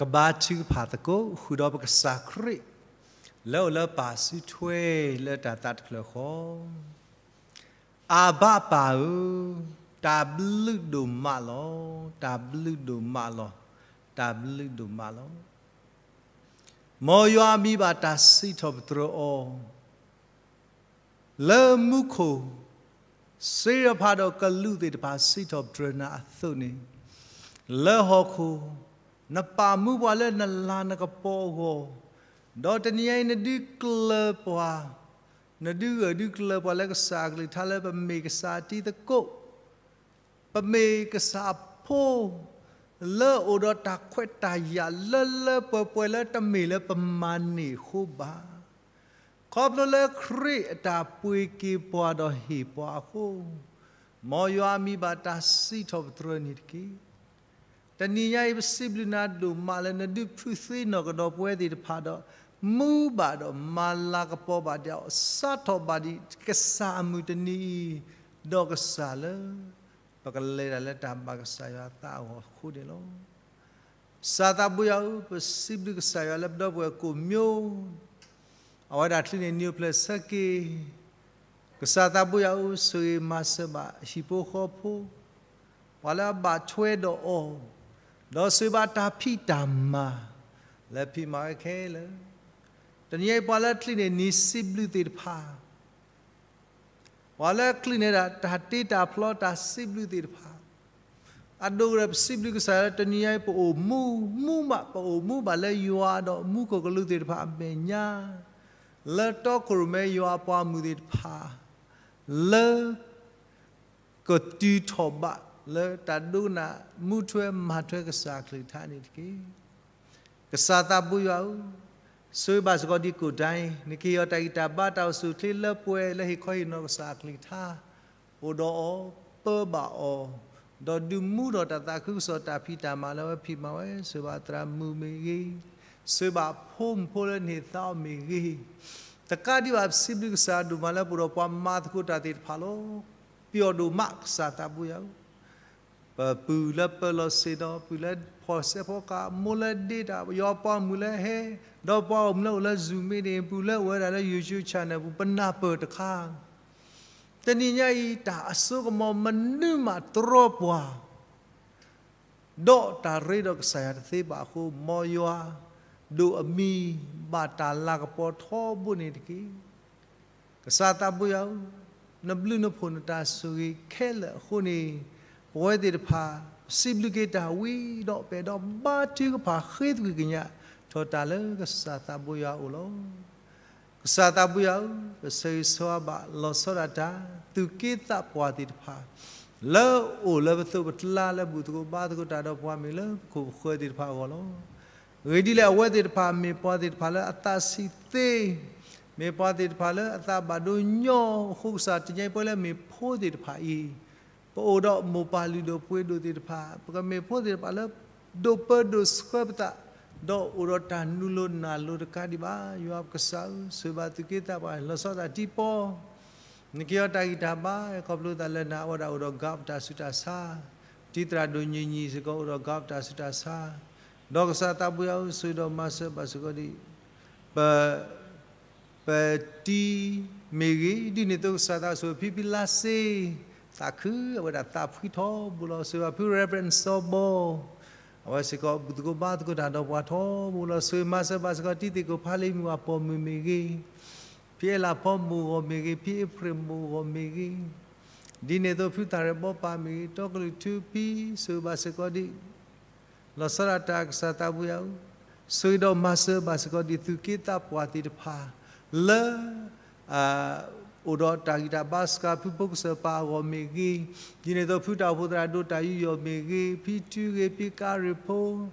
ကဘါထုကဖၣ်သကိး ဃုာ်ဒီးပကစၢ်ခရံာ် လၢအိၣ်လၢပၢ်စုထွဲလၢတၢ်သးတဖျၢၣ်ဃီ, အဘၣ်ပၢ်ဧၢ, တၢ်ဘျုးဒိၣ်မးလီၤ, တၢ်ဘျုးဒိၣ်မးလီၤ, တၢ်ဘျုးဒိၣ်မးလီၤ. မ်ယွၤအမံၤဘၣ်တၢ်စံးထီၣ်ပတြၢၤအီၤ လၢမူခိၣ်, စ့ရဖးဒီးကလူးသ့ၣ်တဖၣ်စံးထီၣ်ပတြၢၤနၤအသိးန့ၣ်, လၢဟီၣ်ခိၣ်, နပာ်မူပှၤလၢနလၤနကပီၤအဂီၢ်, ဒီးတနံၤညါအံၤနဒုးကျၢၤပှၤ, နဒုးဂၢၢ်ဒုးကျၢၤပှၤလၢကစၢ်အကလုၢ်ကထါလၢပမ့ၢ်ကစၢ်အတံၤသကိး, ပမ့ၢ်ကစၢ်အဖိ လၢအိၣ်ဒီးတၢ်ခွဲးတၢ်ယာ်လၢလၢပှဲၤပှဲၤလၢတမ့ၢ်လၢပမၤန့ၢ်အဃိဘၣ်. ခီဖျိလၢခရံာ်အတၢ်ပှ့ၤက့ၤပှၤဒီးဟ့ၣ်ပှၤအဃိ, မ်ယွၤအမံၤဘၣ်တၢ်စံးထီၣ်ပတြၢၤန့ၣ်တက့ၢ်. တနံၤညါအံၤပစံးဘျုးနၤဒိၣ်မးလၢနဒုးဖုးသ့နီၢ်ကဒီးပဝဲသ့ၣ်တဖၣ်ဒီး, မူဘၣ်ဒီးမၤလၤကပီၤဘၣ်ဒီး စးထီၣ်ဘၣ်ဒံးကစၢ်အမုၢ်တနံၤအံၤ, ဒီးကစၢ်လၢ ပကလဲၤတၢ်လၢတၢ်ဘၣ်ကစၢ်ယွၤအသးအဂီၢ်အဃိန့ၣ်လီၤ. ကစၢ်သးဘိယွၤဧၢ, ပစံးဘျုးကစၢ်ယွၤလၢပဒီပုၢ်ဝဲၢ်ကိးမံၤ, အဝဲဒၣ်ချုးန့ၢ်နံၤအိၣ်ဖျဲၣ်ဆၢက့ၤ, ကစၢ်သးဘိယွၤဧၢ, ဆိၣ်ဂ့ၤမၤစၢၤဘၣ်ဟံၣ်ဖိဃီဖိ, ပှၤလၢအဘၣ်ထွဲဒီးအီၤ, ဒီးဆိၣ်ဂ့ၤဘၣ်တၢ်ဖံးတၢ်မၤ လၢဖံးမၤဝဲခဲလၢာ်, တနံၤအံၤပှၤလၢချုးန့ၢ်နံၤစံးဘျုးသ့ၣ်တဖၣ် ပှၤလၢချုးန့ၢ်ဒၣ်တၢ်တ့တၢ်ဖျီတၢ်စံးဘျုးသ့ၣ်တဖၣ်, အဒိကရၢၢ်ပစံးဘျုးကစၢ်ယွၤလၢတနံၤညါအံၤ ပအိၣ်မူ, မူဘၣ်, ပအိၣ်မူဘၣ်လၢယွၤဒီးမူခိၣ်ကလူးသ့ၣ်တဖၣ်အမဲာ်ညါ, လၢတီခိၣ်ရိၣ်မဲယွၤအပှၤမုၣ်သ့ၣ်တဖၣ်, လၢ ကတုၤထီၣ်ဘၣ်လၢတၢ်ဒိကနၣ်မူထွဲမၤထွဲကစၢ်အကလုၢ်ကထါန့ၣ်တက့ၢ်. ကစၢ်သးဘိယွၤဧၢ, ဆိၣ်ဂ့ၤဘၣ်စ့ၢ်ကီးဒံကိၣ်ဒဲး, နကဟ့ၣ်အီၤတၢ်ဂံၢ်တၢ်ဘါတၢ်အိၣ်ဆူၣ်အိၣ်ချ့လၢပှဲၤလၢဟ့ၣ်ခီဟ့ၣ်နီၤကစၢ်အကလုၢ်ကထါ, အိၣ်ဒီးအီၤ, ပၢဘၣ်အီၤ, ဒီးဒုးမူထီၣ်တၢ်သးခုကစီၣ်တၢ်ဖံးတၢ်မၤလၢအဝဲဖံးမၤဝဲ, ဆိၣ်ဂ့ၤဘၣ်သရၣ်မုၣ်မ့ၢ်ဂ့ၤ, ဆိၣ်ဂ့ၤဘၣ်ဖိမုၣ်ဖိလၢနဟ့ၣ်သါအီၤမ့ၢ်ဂ့ၤ, တကးဒံးဘၣ်ပစံးဘျုးကစၢ်ဒိၣ်မးလၢပအိၣ်ဒီးပှၤမၤသကိးတၢ်သ့ၣ်တဖၣ်လီၤ. ပျီဒိၣ်မးကစၢ်သးဘိယွၤဧၢ, ပပုၢ်လၢပၢၤလီၤဆ့ၣ်နီၤ, ပုၢ်လၢဖီၣ်စဲးဖီကး, မိၢ်လၢဒ့တၢ်, ယွၤပှၤမုၣ်လၢဟဲ, ဒီးပှၤဂီၢ်မုၢ်လၢအိၣ်လၢ Zoom meeting, ပုၢ်လၢအိၣ်ဝဲဒၣ်လၢ YouTube channel ပူၤ ပနၢ်ပၢၢ်တခါ, တနံၤညါအံၤ တၢ်အစိကမီၤမနုၤမးတြီပှၤ ဒီးတၢ်ရ့ဒီးကစၢ်ယွၤတသ့ဘၣ်အဃိ, မ်ယွၤဒိၣ်အမံၤ ဘၣ်တၢ်လၤကပီၤထီဘိန့ၣ်တက့ၢ်. ကစၢ်သးဘိယွၤဧၢ, နဘျုးနဖှိၣ်နတၢ်ဆိၣ်ဂ့ၤခဲလၢာ်အဃိန့ၣ်, ပဝဲသ့ၣ်တဖၣ် စံးဘျုးက့ၤတၢ်ဝံၤဒီးပအဲၣ်ဒိးဘါထုကဖၣ်ဃ့သွံၣ်ကညးထီၣ်တၢ်လၢကစၢ်သးဘိယွၤအအိၣ်လီၤ. ကစၢ်သးဘိယွၤဧၢ, ပဆၢဂ့ၤဆၢဝါဘၣ်လီၤဆီဒၣ်တၢ် သူၣ်က့သးပှၢ်သ့ၣ်တဖၣ် လၢအိၣ်လၢပသိးပကျါလၢဘူၣ်သကိးဘါသကိးတၢ်ဒီးပှၤမ့ၢ်လၢပခိၣ်ပဃၢၤသ့ၣ်တဖၣ်အဂီၢ်လီၤ. အဂ့ၢ်ဒ်လဲၣ် အဝဲသ့ၣ်တဖၣ်မ့ၢ်ပှၤသ့ၣ်တဖၣ်လၢအသးဆံးသ့, မ့ၢ်ပှၤသ့ၣ်တဖၣ်လၢအသးဘၣ်ဒိညီအဃိ ကစၢ်တနံၤအံၤပဝဲလၢမ့ၢ်ဖိသ့ၣ်တဖၣ်အံၤ ပအိၣ်ဒီးမိၢ်ပၢ်လုၢ်ဒိၣ်ပှ့ၤဒိၣ်သ့ၣ်တဖၣ် ပကမ့ၢ်ဖိသ့ၣ်တဖၣ်လၢ ဒိးပၢဒိးဆှၢပသး, ဒီးအိၣ်ဒီးတၢ်နူလိၤနၢ်လိၤတကးဒံးဘၣ်. ယွၤပကစၢ်ဧၢ, ဆိၣ်ဂ့ၤဘၣ်သူၣ်က့သးပှၢ် လီၤဆီဒၣ်တၢ်တံၤပီ, နကဟ့ၣ်အီၤတၢ်ဂံၢ်တၢ်ဘါ ခီဖျိသးလၢနၤအဝဲဒၣ်အိၣ်ဒီး ကီး ပတၢ်ဆူးတၢ်ဆါ, တံၤသရၣ်ဒိၣ်ညီညီစ့ၢ်ကီးအိၣ်ဒီး ကီး ပတၢ်ဆူးတၢ်ဆါ, ဒီးကစၢ်သးဘိယွၤဧၢ, ဆိၣ်ဂ့ၤဒီးမၤစၢၤဘၣ်စ့ၢ်ကီးဒံး ပ ပတံၤမ့ၢ်ဂ့ၤ, ဒ်န့ၣ်အသိးကစၢ်သးဆိၣ်ဂ့ၤဖံဖံလါစ့, သးခုအဝဲဒၣ်သးဖှံထီဘိလီၤ. ဆိၣ်ဂ့ၤဘၣ်ဖု Reverend စီၤဘီ, အဝဲစ့ၢ်ကီးဘူၣ်သကိးဘါသကိးတၢ်ဒီးပှၤထီဘိလီၤ. ဆိၣ်ဂ့ၤမၤစၢၤဘၣ်စ့ၢ်ကီးတံၤသကိးဖးလံၤမုၣ်အပိာ်မုၣ်မ့ၢ်ဂ့ၤ, ဖံအဲလးဖီမိၢ်ဂီၢ်မ့ၢ်ဂ့ၤ, ဖံအ့ဖြ့ၣ်မိၢ်ဂီၢ်မ့ၢ်ဂ့ၤ, ဒ်န့ၣ်အသိးဖုတၢ်ရဲၣ်ဘီပၢ်မ့ၢ်ဂ့ၤ, တီကလုာ်ထူဖံ, ဆိၣ်ဂ့ၤဘၣ်စ့ၢ်ကီးဒံး လီၤဆီဒၣ်တၢ်ကစၢ်သးဘိယွၤဧၢ, ဆိၣ်ဂ့ၤဒီးမၤစၢၤဘၣ်စ့ၢ်ကီးဒံးသူၣ်က့သးပှၢ်သ့ၣ်တဖၣ် လၢ အိၣ်ဒီးတၢ်ဂံၢ်တၢ်ဘါစှၤ ဖုဖိကစၢၢ်ပၢ်အဂီၢ်မ့ၢ်ဂ့ၤ, ဒ်န့ၣ်အသိးဖုတၢ်အိၣ်ဖှိၣ်သရၣ်ဒိၣ်တၢ်ယူးယီၣ်မ့ၢ်ဂ့ၤ, ဖံထူဂ့ၤ, ဖံကါရ့ၣ်ဖိ,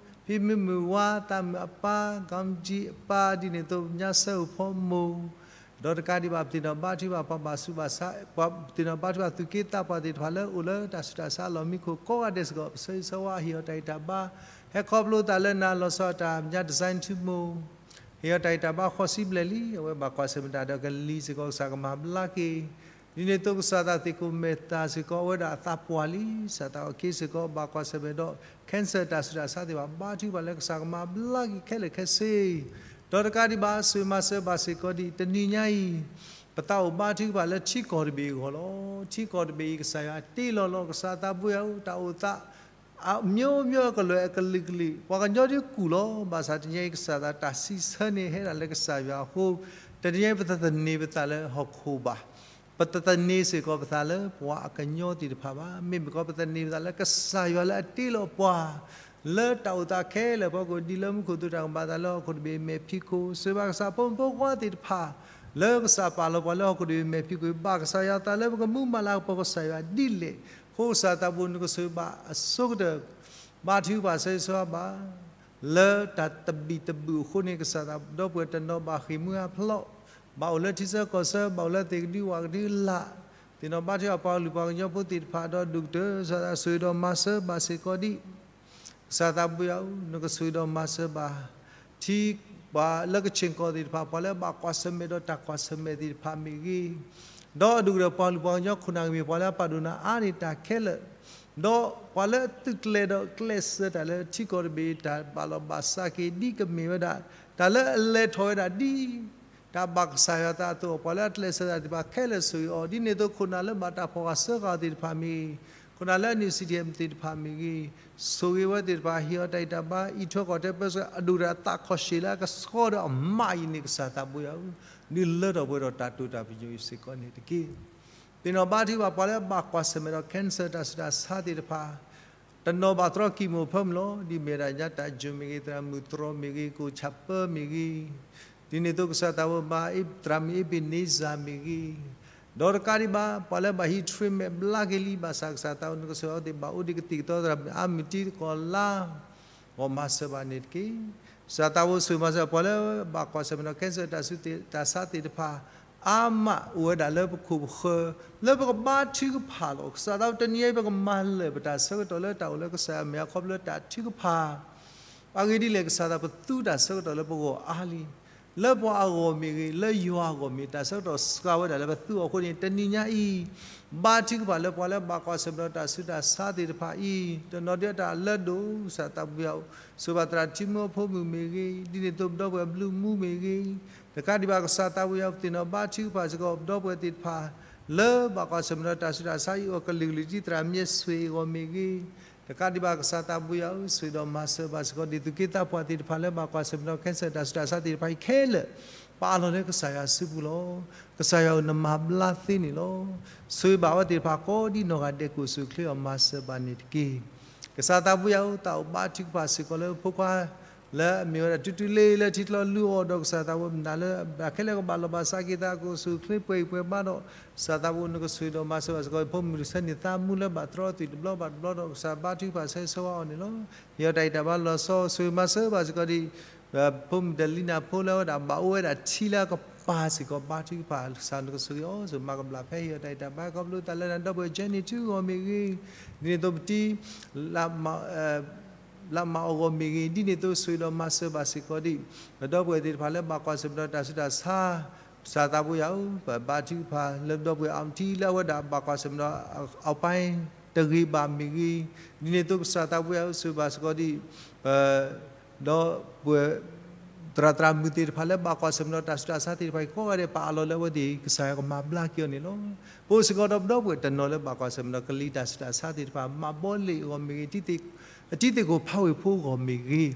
ဖံမုၢ်မုၢ်ဝါ, သးမုၢ်အပၢ်, ကီမကံအပၢ်, ဒ်န့ၣ်အသိးညါဆၢအိၣ်ဖီမိၢ် ဒီးတကးဒံးဘၣ် ပသ့ၣ်နီၣ်ဘါထုကဖၣ်ပှၤဘၣ်ဆူးဘၣ်ဆါ, ပသ့ၣ်နီၣ်ဘါထုကဖၣ်သူၣ်က့သးပှၢ်သ့ၣ်တဖၣ်လၢအိၣ်လၢတၢ်ဆူးတၢ်ဆါလီၢ်မံခိၣ်ကိးဂၤဒဲးစ့ၢ်ကီး ပဆၢဂ့ၤဆၢဝါဟ့ၣ်အီၤတၢ်ဂံၢ်တၢ်ဘါ, ဟဲခီဖျိသးလၢနၤလီၤဆီဒၣ်တၢ် မညါ Design ထူမိၢ်, ဟ့ၣ်အီၤတၢ်ဂံၢ်တၢ်ဘါဃိးဆံဘျဲၣ်လံ, အဝဲဘၣ်ကွၢ်ဆၢၣ်မဲာ်တၢ်ဒီးကလံၤစ့ၢ်ကီး ကစၢ်ကမၤဘျါက့ၤ ဒ်န့ၣ်အသိးကစၢ်သးသ့ၣ်ခိၣ်မဲာ်သၣ်စ့ၢ်ကီး အဝဲဒၣ်အသးပှၢ်လံ, ကစၢ်သးအီၤက့စ့ၢ်ကီး ဘၣ်ကွၢ်ဆၢၣ်မဲာ်ဒီး cancer တၢ်ဆူးတၢ်ဆါသ့ၣ်တဖၣ် ဘါထုကဖၣ်လၢကစၢ်ကမၤဘျါက့ၤခဲလၢာ်ခဲဆ့, ဒီးတကးဒံးဘၣ် ဆိၣ်ဂ့ၤမၤစၢၤဘၣ်စ့ၢ်ကီးဒံး တနံၤညါအံၤ ပသးအိၣ်ဘါထုကဖၣ်လၢထံကီၢ်တဘ့ၣ်အဂီၢ်လီၤ. ထံကီၢ်တဘ့ၣ်အံၤ ကစၢ်ယွၤတ့လီၤလီၤ ကစၢ်သးဘိယွၤဧၢ တၢ်အိၣ်သး အမျိုးမျိုး အကလုာ်ကလုာ် ပှၤကညီဒုးကူၣ်လီၤ. ဘၣ်ဆၣ်တနံၤအံၤ ကစၢ်သးတၢ်စံးဆၢန့ၣ် ဟဲဒၣ်လၢကစၢ်ယွၤအဃိ, တနံၤအံၤ ပတသန့ၤပသးလၢဟီၣ်ခိၣ်ဘၣ်, ပတသန့ၤစ့ၢ်ကီးပသးလၢပှၤအကညီသ့ၣ်တဖၣ်ဘၣ်. မ့မ့ၢ်ကီး ပသန့ၤပသးလၢကစၢ်ယွၤလၢအတ့လီၤပှၤ လၢတၢ်အိၣ်သးခဲလၢာ်အဖီခိၣ် ဒ်လၢမူခိၣ်သုးတၢ်ကဘၣ်သးလၢဟီၣ်ခိၣ်တဘ့ၣ် မဲာ်ဖံးခိၣ်, ဆိၣ်ဂ့ၤဘၣ်ကစၢ်ဖိမုၣ်ဖိခွါသ့ၣ်တဖၣ် လၢကစၢ်ပာ်လီၤပှၤလၢဟီၣ်ခိၣ်တဘ့ၣ် မဲာ်ဖံးခိၣ် ဘၣ်ကစၢ်ယွၤသးလၢပကမူမၤလၤကပီၤကစၢ်ယွၤဒ်လဲၣ်. အဃိကစၢ်သးဘိ နကဆိၣ်ဂ့ၤဘၣ်အဆိကတၢၢ် ဘါထုကဖၣ်ဆၢဂ့ၤဆၢဝါဘၣ် လၢတၢ်သဘံၣ်သဘုၣ်အဃိန့ၣ် ကစၢ်သးဒီပုၢ်ဝဲၢ်တနီၤဘၣ်ဃ့ၢ်မှံဟးဖျိး, ဘၣ်အိၣ်လၢထံဆၢကီၢ်ဆၢ, ဘၣ်အိၣ်လၢသ့ၣ်ကဒုဝၣ်ကဒုလၢ်, သ့ၣ်နီၣ်ဘါထုကဖၣ်ပှၤကလုာ်ပှၤကညီဖိသ့ၣ်တဖၣ်ဒီးဒိၣ်ကတၢၢ် ကစၢ်သးဆိၣ်ဂ့ၤဒီးမၤစၢၤဘၣ်စ့ၢ်ကီးဒံး ကစၢ်သးဘိယွၤဧၢ, နကဆိၣ်ဂ့ၤဒီးမၤစၢၤဘၣ် ထံပှၤလၢကဆ့ၣ်ကီၢ်သ့ၣ်တဖၣ်, ပှၤလၢအဘၣ်ကွၢ်ဆၢၣ်မဲာ်ဒီးတၢ်ကွၢ်ဆၢၣ်မဲာ်သ့ၣ်တဖၣ်မ့ၢ်ဂ့ၤ, ဒီးအဒိၣ်ကတၢၢ်ပှၤကလုာ်ပှၤကညီခိၣ်နၢ်ဂ့ၤမ့ၢ် ပှၤလၢအပာ်ဒိၣ်နၤအါန့ၢ်တၢ်ခဲလၢာ်, ဒီးပှၤလၢအသုးကျဲၤဒီးကျဲးစၢးတၢ်လၢထံကီၢ်တဘ့ၣ် တၢ်ဘၣ်လီၤဘၣ်စးက့ၤ ဒ်ကမ့ၢ်ဝဲဒၣ် တၢ်လၢအလဲၤထီၣ်ဝဲဒၣ်ဒ် တၢ်ဘၣ်ကစၢ်ယွၤသးအသိး ပှၤလၢအကျဲးစၢးတၢ်သ့ၣ်တဖၣ်ခဲလၢာ်ဆိၣ်ဂ့ၤအီၤ, ဒ်န့ၣ်အသိးခိၣ်နၢ်လၢဘၣ်တၢ်ဖီၣ်ဃာ်စၢဃာ်အီၤသ့ၣ်တဖၣ်မ့ၢ်ဂ့ၤ, ခိၣ်နၢ်လၢအနုၢ် စီၣ်ထံၣ်အၣ် သ့ၣ်တဖၣ်မ့ၢ်ဂ့ၤ, ဆိၣ်ဂ့ၤဝဲသ့ၣ်တဖၣ် ဟ့ၣ်အီၤတၢ်ဂံၢ်တၢ်ဘါ အံးထွဲကွၢ်ထွဲပၢဆှၢ အဒိၣ်ကတၢၢ်အသးခီၣ်ရှဲလၢအကဆှီဒီးအမးအံၤန့ၣ် ကစၢ်သးဘိယွၤဧၢ, ဒုးလၢထီၣ်ပှဲၤဒီးတၢ်တိာ်တၢ်ပညိၣ်အံၤစ့ၢ်ကီးန့ၣ်တက့ၢ်. သ့ၣ်နီၣ်ဘါထုကဖၣ်ပှၤလၢအဘၣ်ကွၢ်ဆၢၣ်မဲာ်ဒီး cancer တၢ်ဆူးတၢ်ဆါသ့ၣ်တဖၣ် တနီၤဘၣ်တြီ chemo ဖၢမုၢ်လီၤ, ဒ်မ့ၢ်ဝဲဒၣ်ညါတၢ်ယိၤမ့ၢ်ဂ့ၤ, သရၣ်မုၣ်တြီမ့ၢ်ဂ့ၤ, ကိၣ်ဆၣ်ပၢမ့ၢ်ဂ့ၤ, ဒ်န့ၣ်အသိးကစၢ်သးဘိမၤ သရၣ်မုၣ်အ့ဘ့ၣ်န့စၢ်မ့ၢ်ဂ့ၤ, ဒီးတကးဒံးဘၣ် ပှၤလၢဘၣ်ဟံး treatment ဘျါက့ၤလံ ဘၣ်ဆၣ်ကစၢ်သးဘိနကဆိၣ်ဂ့ၤအီၤသ့ၣ် ဘၣ်အိၣ်ဒံးကသံၣ်ကသီ သရၣ်မုၣ်အါမုၢ်တံၢ်သကိးလါ ဂီၢ်မၤစၢၤဘၣ်န့ၣ်တက့ၢ်. ကစၢ်သးဘိဆိၣ်ဂ့ၤမၤစၢၤ ပှၤလၢဘၣ်ကွၢ်ဆၢၣ်မဲာ်ဒီး cancer တၢ်ဆူးတၢ်ဆါသ့ၣ်တဖၣ် အါမးအိၣ်ဝဲဒၣ်လၢပခိၣ်ပဃၢၤ လၢပကဘါထုကဖၣ်လီၤ. ကစၢ်သးဘိတနံၤအံၤ ပကမၤလၢာ်ပတၢ်ဆၢကတီၢ်လၢတၢ်အိၣ်လၢကစၢ်ယွၤမဲာ်ညါခီဖျိတၢ်ထုကဖၣ် အဂ့ၢ်ဒ်လဲၣ် ကစၢ်သးဘိပသူတၢ်ဆၢကတီၢ်လၢပဂီၢ်အါလံ. လၢပှၤအဂီၢ်မ့ၢ်ဂ့ၤ, လၢယွၤအဂီၢ်မ့ၢ် တၢ်ဆၢကတီၢ်စှၤဝဲဒၣ်လၢပသူအီၤအဃိန့ၣ် တနံၤညါအံၤ ဘါထုကဖၣ်လၢပှၤလၢဘၣ်ကွၢ်ဆၢၣ်မဲာ်ဒီးတၢ်ဆူးတၢ်ဆါသ့ၣ်တဖၣ်အံၤ တနီၤဒုးတၢ်လၢဒိၣ် ကစၢ်သးဘိယွၤဧၢ, ဆိၣ်ဂ့ၤဘၣ်သရၣ်ထံမူအဖိမုၣ်မ့ၢ်ဂ့ၤ, ဒ်န့ၣ်အသိးပဒီပုၢ်ဝဲၢ်ဘျုးမူမ့ၢ်ဂ့ၤ, တကးဒံးဘၣ်ကစၢ်သးဘိယွၤဧၢ ပသ့ၣ်နီၣ်ဘါထုကဖၣ်စ့ၢ်ကီး ပဒီပုၢ်ဝဲၢ်သ့ၣ်တဖၣ် လၢဘၣ်ကွၢ်ဆၢၣ်မဲာ်ဒီးတၢ်ဆူးတၢ်ဆါအံၤအဂီၢ် ကလုာ်ကလုာ် ဒ်သရၣ်မ့ၢ်ဆွ့ၣ်အဂီၢ်မ့ၢ်ဂ့ၤ, တကးဒံးဘၣ်ကစၢ်သးဘိယွၤဧၢ ဆိၣ်ဂ့ၤဒီးမၤစၢၤဘၣ်စ့ၢ်ကီး ဒ်သူၣ်က့သးပှၢ်သ့ၣ်တဖၣ်လၢဘၣ်ကွၢ်ဆၢၣ်မဲာ်ဒီး cancer တၢ်ဆူးတၢ်ဆါသ့ၣ်တဖၣ်အံၤခဲလၢာ် ပအးလီၤလၢကစၢ်ယွၤစုပူၤလီၤ. ကစၢ်ယွၤဧၢ နမၤဘျါသ့န့ၣ်လီၤ. ဆိၣ်ဂ့ၤဘၣ်ဝဲသ့ၣ်တဖၣ်ကိးဒ်နီၢ်ဂၤဒဲး ကိးဆူၣ်ချ့အီၤ မၤစၢၤဘၣ်န့ၣ်တက့ၢ်. ကစၢ်သးဘိယွၤဧၢ သးအိၣ်ဘါထုကဖၣ်စ့ၢ်ကီးလၢဖိခွါ လၢအမ့ၢ်ဝဲဒၣ်တုၤတုၤလ့လၢထံချၢလူၤအီၤဒီး ကစၢ်သးဘိမနုၤလၢဘၣ်ခဲလၢာ်ကဘၣ်လီၤဘၣ်စးက့ၤသး ကိးဆူၣ်ချ့ပှဲၤအံၤပှဲၤဘါဒီး ကစၢ်သးဘိနကဆိၣ်ဂ့ၤဒီးမၤစၢၤဘၣ်စ့ၢ်ကီး ဖိမုၣ်တဆၢန့ၣ် သးမူလၢဘၣ်တြီအသွံၣ်တဘျီဘၣ်တဘျီဒီး ကစၢ်ဘါထုကဖၣ်ဆၢဂ့ၤဆၢဝါအီၤန့ၣ်လီၤ. ဟ့ၣ်အီၤတၢ်ဂံၢ်တၢ်ဘါလီၤဆီ ဆိၣ်ဂ့ၤမၤစၢၤဘၣ်စ့ၢ်ကီးဒ် ဖိမုၣ်တလံနၢ်ဖိလၢဝဲဒၣ်ဘၣ်အိၣ်ဝဲဒၣ်ထံလၢအကပၤစ့ၢ်ကီး ဘါထုကဖၣ် ကစၢ်နကဆိၣ်ဂ့ၤအီၤ ဆိၣ်ဂ့ၤမၤကဘျၣ်ဖဲဟ့ၣ်အီၤတၢ်ဂံၢ်တၢ်ဘါခီဖျိသးလၢနဒီပုၢ်ဝဲၢ် Jenny ထူအဂီၢ်မ့ၢ်ဂ့ၤ, ဒ်န့ၣ်အသိးပတံၤ လၢမၤအီၤအဂီၢ်မ့ၢ်ဂ့ၤ, ဒ်န့ၣ်အသိးဆိၣ်ဂ့ၤဒီးမၤစၢၤဘၣ်စ့ၢ်ကီးဒ် ပဒီပုၢ်ဝဲၢ်သ့ၣ်တဖၣ်လၢဘၣ်ကွၢ်ဆၢၣ်မဲာ်ဒီးတၢ်ဆူးတၢ်ဆါ ကစၢ်သးဘိယွၤဧၢ ပဘါထုကဖၣ်လၢပဒီပုၢ်ဝဲၢ်အါမံၤတံၢ်လၢအဝဲဒၣ်ဘၣ်ကွၢ်ဆၢၣ်မဲာ်ဒီး အပၢ်တဂ့ၤဘၣ်မ့ၢ်ဂ့ၤ, ဒ်န့ၣ်အသိးကစၢ်သးဘိယွၤဧၢ ဆိၣ်ဂ့ၤဘၣ်စ့ၢ်ကီးဒ် ပ ဒီပုၢ်ဝဲၢ် သရၣ်သရၣ်မုၣ်သ့ၣ်တဖၣ်လၢဘၣ်ကွၢ်ဆၢၣ်မဲာ်ဒီးတၢ်ဆူးတၢ်ဆါသ့ၣ်တဖၣ်အံၤကိးဂၤဒဲး ပအးလီၤလၢအဝဲသ့ၣ် ကစၢ်ယွၤကမၤဘျါက့ၤအီၤန့ၣ်လီၤ. ပအိၣ်စ့ၢ်ကီးဒီးပဒီပုၢ်ဝဲၢ်တနီၤလၢဘၣ်ကွၢ်ဆၢၣ်မဲာ်ဒီးကလံၤတၢ်ဆူးတၢ်ဆါသ့ၣ်တဖၣ် မၤဘီလ့ၣ်အဂီၢ်မ့ၢ်ဂ့ၤ, အတံၤသကိးဖးဝ့ၢ်ဖိအဂီၢ်မ့ၢ်ဂ့ၤ,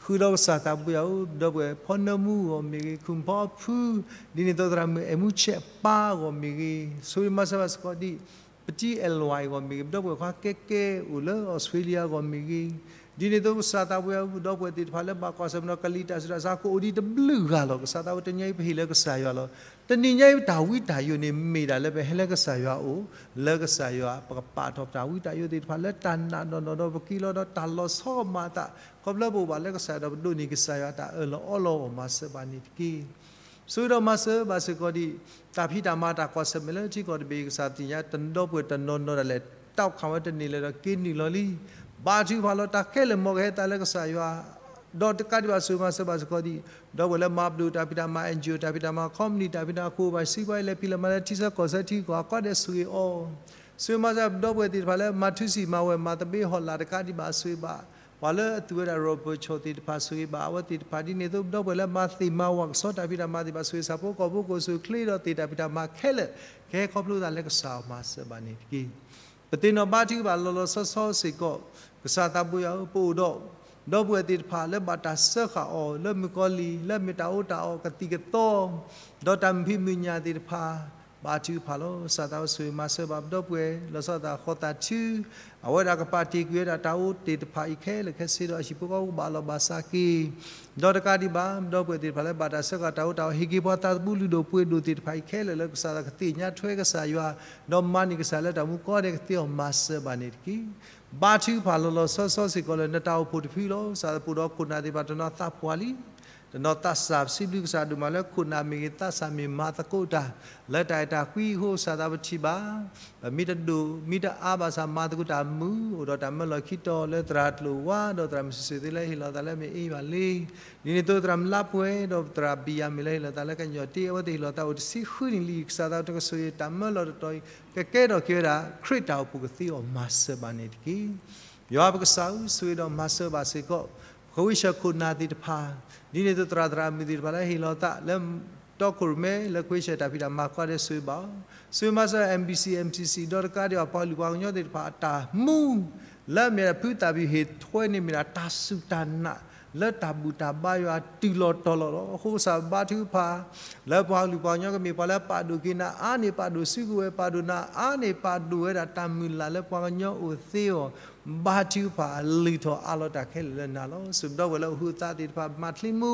ဃုာ်ဒီးကစၢ်သးဘိယွၤဧၢ ပဒီပုၢ်ဝဲၢ်ဖီနၢမူအဂီၢ်မ့ၢ်ဂ့ၤ, ခုၣ်ဖီအဖု, ဒ်န့ၣ်အသိးသရၣ်မုၣ်အဲၣ်မူဆဲးအပၢ်အဂီၢ်မ့ၢ်ဂ့ၤ, ဆိၣ်ဂ့ၤမၤစၢၤဘၣ်စ့ၢ်ကီးဒ် ပတံၤအဲၣ်လွဲၢ်အဂီၢ်မ့ၢ်ဂ့ၤ, ပဒီပုၢ်ဝဲၢ်ခွါကဲကဲအိၣ်လၢ Australia အဂီၢ်မ့ၢ်ဂ့ၤ, ဒ်န့ၣ်အသိးကစၢ်သးဘိယွၤဧၢ ပဒီပုၢ်ဝဲၢ်သ့ၣ်တဖၣ်လၢဘၣ်ကွၢ်ဆၢၣ်မဲာ်ဒီးကလံၤတၢ်ဆူးတၢ်ဆါ ကအိၣ်ဒံးတဘျုးဂၤလီၤ. ကစၢ်သးဘိတနံၤအံၤပဟ့ၣ်လၢကစၢ်ယွၤလီၤ. တနံၤညါအံၤတၢ်ဝံတၢ်ယိးန့ၣ် မ့ၢ်ဒၣ်လၢပဟဲလၢကစၢ်ယွၤအအိၣ်, လၢကစၢ်ယွၤ ပကပာ်ထီၣ်ပတၢ်ဝံတၢ်ယိးသ့ၣ်တဖၣ်လၢတၢ်နာ်နီၢ်နီၢ်ဒီးပက့ၤလီၤဒီးတၢ်လီၤဆီကမၤအသး ခီဖျိပအိၣ်ဘၣ်လၢကစၢ်ယွၤဒီးပဒိးန့ၢ်ကစၢ်ယွၤတၢ်အၢၣ်လီၤအီလီၤအဂီၢ် မၤစၢၤဘၣ်န့ၣ်တက့ၢ်. ဆိၣ်ဂ့ၤဒီးမၤစၢၤဘၣ်စ့ၢ်ကီးဒ် တၢ်ဖံးတၢ်မၤတၢ်ကွၢ်ဆၢၣ်မဲာ်လၢထံကီၢ်တဘ့ၣ်အံၤ ကစၢ်သ့ၣ်ညါ တဒီပုၢ်ဝဲၢ်တနီၤနီၤဒၣ်လဲာ် တီၣ်ခးဝဲတန့ၢ်လၢၤဒီးက့ၤနုာ်လီၤလံ. ဘါထုကဖၣ်လီၤ တၢ်ခဲလၢာ်မ်ကဟဲသးလၢကစၢ်ယွၤ ဒီးတကးဒံးဘၣ်ဆိၣ်ဂ့ၤမၤစၢၤဘၣ်စ့ၢ်ကီးဒ် ဒီပုၢ်ဝဲၢ်လၢမၤဘျုးတၢ်ဖံးတၢ်မၤ NGO တၢ်ဖံးတၢ်မၤ company တၢ်ဖံးတၢ်မၤ ခိၣ်ဘၣ်စံးပှၤအံၤ လဲၤဖံးလဲၤမၤလၢထံဆၢကီၢ်ဆၢထံကီၢ် အကီၢ်ဒဲးဆိၣ်ဂ့ၤအီၤ ဆိၣ်ဂ့ၤမၤစၢၤဒီပုၢ်ဝဲၢ်သ့ၣ်တဖၣ်လၢ မၤထူစံၣ်မၤဝဲၤ မၤသဘျ့ဟီၣ်လာ်တကးဒံးဘၣ်ဆိၣ်ဂ့ၤဘၣ် ပှၤလၢအသူဝဲဒၣ် rubber ဆီၣ်သ့ၣ်တဖၣ်ဆိၣ်ဂ့ၤဘၣ်အဝဲသ့ၣ်တဖၣ်ဒ်န့ၣ်အသိး ဒီပုၢ်ဝဲၢ်လၢမၤသ့ၣ်မၤဝၤကဆီတၢ်ဖံးတၢ်မၤသ့ၣ်တဖၣ်ဆိၣ်ဂ့ၤ ဆၣ်ဖိကီၢ်ဖိကီၢ်ဆူၣ်ချ့ဒီးသ့ၣ်တၢ်ဖံးတၢ်မၤခဲလၢာ် ကဟဲခီဖျိသးလၢကစၢ်အီၤမၤစၢၤဘၣ်န့ၣ်တက့ၢ်. ပသ့ၣ်နီၣ်ဘါထုကဖၣ်လီၤလီၤဆီဆီစ့ၢ်ကီး ကစၢ်သးဘိယွၤဧၢ ပအိၣ်ဒီး ဒီပုၢ်ဝဲၢ်သ့ၣ်တဖၣ်လၢဘၣ်တၢ်စၢဃာ်အီၤ လၢမုၣ်ကီၤလံၢ် လၢမ့ၢ်တၢ်အီၣ်တၢ်အီကသံၣ်ကသီ ဒီးတၢ်မုာ်ဖံးမုာ်ညၣ်သ့ၣ်တဖၣ် ဘါထုကဖၣ်လီၤ. ကစၢ်သးဘိဆိၣ်ဂ့ၤမၤစၢၤဘၣ်ပဒီပုၢ်ဝဲၢ် လီၤဆီသးဃီသးထု အဝဲဒၣ်ကပာ်တ့ၢ်ကွံာ်ဝဲဒၣ်တၢ်အိၣ်သ့ၣ်တဖၣ်အံၤခဲလၢာ်ခဲဆ့ဒီး အဟံၣ်ဖိဃီဖိကဘၣ်လီၢ်ဘၣ်စးက့ၤ ဒီးတကးဒံးဘၣ် ပဒီပုၢ်ဝဲၢ်သ့ၣ်တဖၣ်လၢဘၣ်တၢ်စၢဃာ်တၢ်အိၣ်တၢ်အီ ဟ့ၣ်က့ၤပှၤသးသမူလုၢ်ဒိၣ်ပှ့ၤဒိၣ်သ့ၣ်တဖၣ်အံၤခဲလၢာ်လၢကစၢ်သးကသ့ၣ်ညါထွဲကစၢ်ယွၤ ဒီးမၤန့ၢ်ကစၢ်လၢတၢ်မူကီဒဲးကသ့အီၤမၤစၢၤဘၣ်န့ၣ်တက့ၢ်. ဘါထုကဖၣ်လီၤလီၤဆီဆီစ့ၢ်ကီးလၢနတၢ်အိၣ်ဖှိၣ်တဖုလီၤ. ကစၢ်သးပအိၣ်ဒီးခိၣ်နၢ်သ့ၣ်တဖၣ်တနီၤသးပှၢ်လံ တနီၤသးစၢ် ပစံးဘျုးကစၢ်ဒိၣ်မးလၢခိၣ်နၢ်မ့ၢ်ဂ့ၤ သးစၢ်မ့ၢ်မၤသကိးတၢ် လၢတၢ်အဲၣ်တၢ်ကွံအဃိ ကစၢ်သးပထံၣ်ဘၣ် ပမ့ၢ်တဒိၣ် မ့ၢ်တအါဘၣ်ဆၣ် မၤသကိးတၢ်မုာ် အိၣ်ဒီးတၢ်မၢလီၢ်ခံတီၤလၢသရၣ်ကျိၤဝါ ဒီးသရၣ်မုၣ်စံးစိၤသ့လၢဟ့ၣ်လီၤသးလၢမ့ၢ်အ့ၣ်ယွၤလံ ဒ်န့ၣ်အသိးသရၣ်မုၣ်လါပှဲၤ ဒီးသရၣ်ဘံၣ်ယၤမ့ၢ်လၢဟ့ၣ်လီၤသးလၢကညီၤတ့ အဝဲသ့ၣ်ဟ့ၣ်လီၤသးအိၣ်တဆံဃုနံၣ်လံ ကစၢ်သးတကဆိၣ်ဂ့ၤတၢ်မၢလီၢ်တတီၤအံၤ ကကဲထီၣ်က့ၤဝဲဒၣ် ခရံာ်တၢ်အိၣ်ဖှိၣ်ကသ့အီၤမၤစၢၤဘၣ်န့ၣ်တက့ၢ်. ယွၤပကစၢ်ဧၢ ဆိၣ်ဂ့ၤဒီးမၤစၢၤဘၣ်စ့ၢ်ကီး ခဝ့ၡၢၣ်ခိၣ်နၢ်သ့ၣ်တဖၣ် ဒ်န့ၣ်အသိးသရၣ်သရၣ်မုၣ်သ့ၣ်တဖၣ်လၢဟ့ၣ်လီၤသးလၢ တီခိၣ်ရိၣ်မဲလၢခဝ့ၡၢၣ်တၢ်ဖံးတၢ်မၤကီဒဲးဆိၣ်ဂ့ၤဘၣ်အီၤ ဆိၣ်ဂ့ၤမၤစၢၤ MBC MCC ဒီးတကးဒံးဘၣ် ပှၤကလုာ်ပှၤကညီသ့ၣ်တဖၣ်အတၢ်မူ လၢအမ့ၢ်ဒၣ်ဖုသၣ်ဘံၣ်ဟ့ၣ်ထွဲန့ၣ်မ့ၢ်ဒၣ်တၢ်စူၢ်တၢ်နာ် လၢတၢ်ဘူၣ်တၢ်ဘါယွၤတုၤလီၤတီၤလီၤလီၤ. အဃိကစၢ်ဘါထုကဖၣ် လၢပှၤကလုာ်ပှၤကညီကမ့ၢ်ပှၤလၢပာ်ဒိၣ်က့ၤနၤအါန့ၢ်ပာ်ဒိၣ်စုကဝဲၤ ပာ်ဒိၣ်နၤအါန့ၢ်ပာ်ဒိၣ်ဝဲဒၣ်တၢ်မုၢ်လၢ်လၢပှၤကညီအိၣ်သ့အီၤ ဘါထုကဖၣ်လုၢ်ထီၣ်အးလီၤတၢ်ခဲလၢာ်လၢနၤလီၤ. ဆိၣ်ဂ့ၤပဒီပုၢ်ဝဲၢ်လၢအိၣ်ဃိသးသ့ၣ်တဖၣ် မၤချံမူ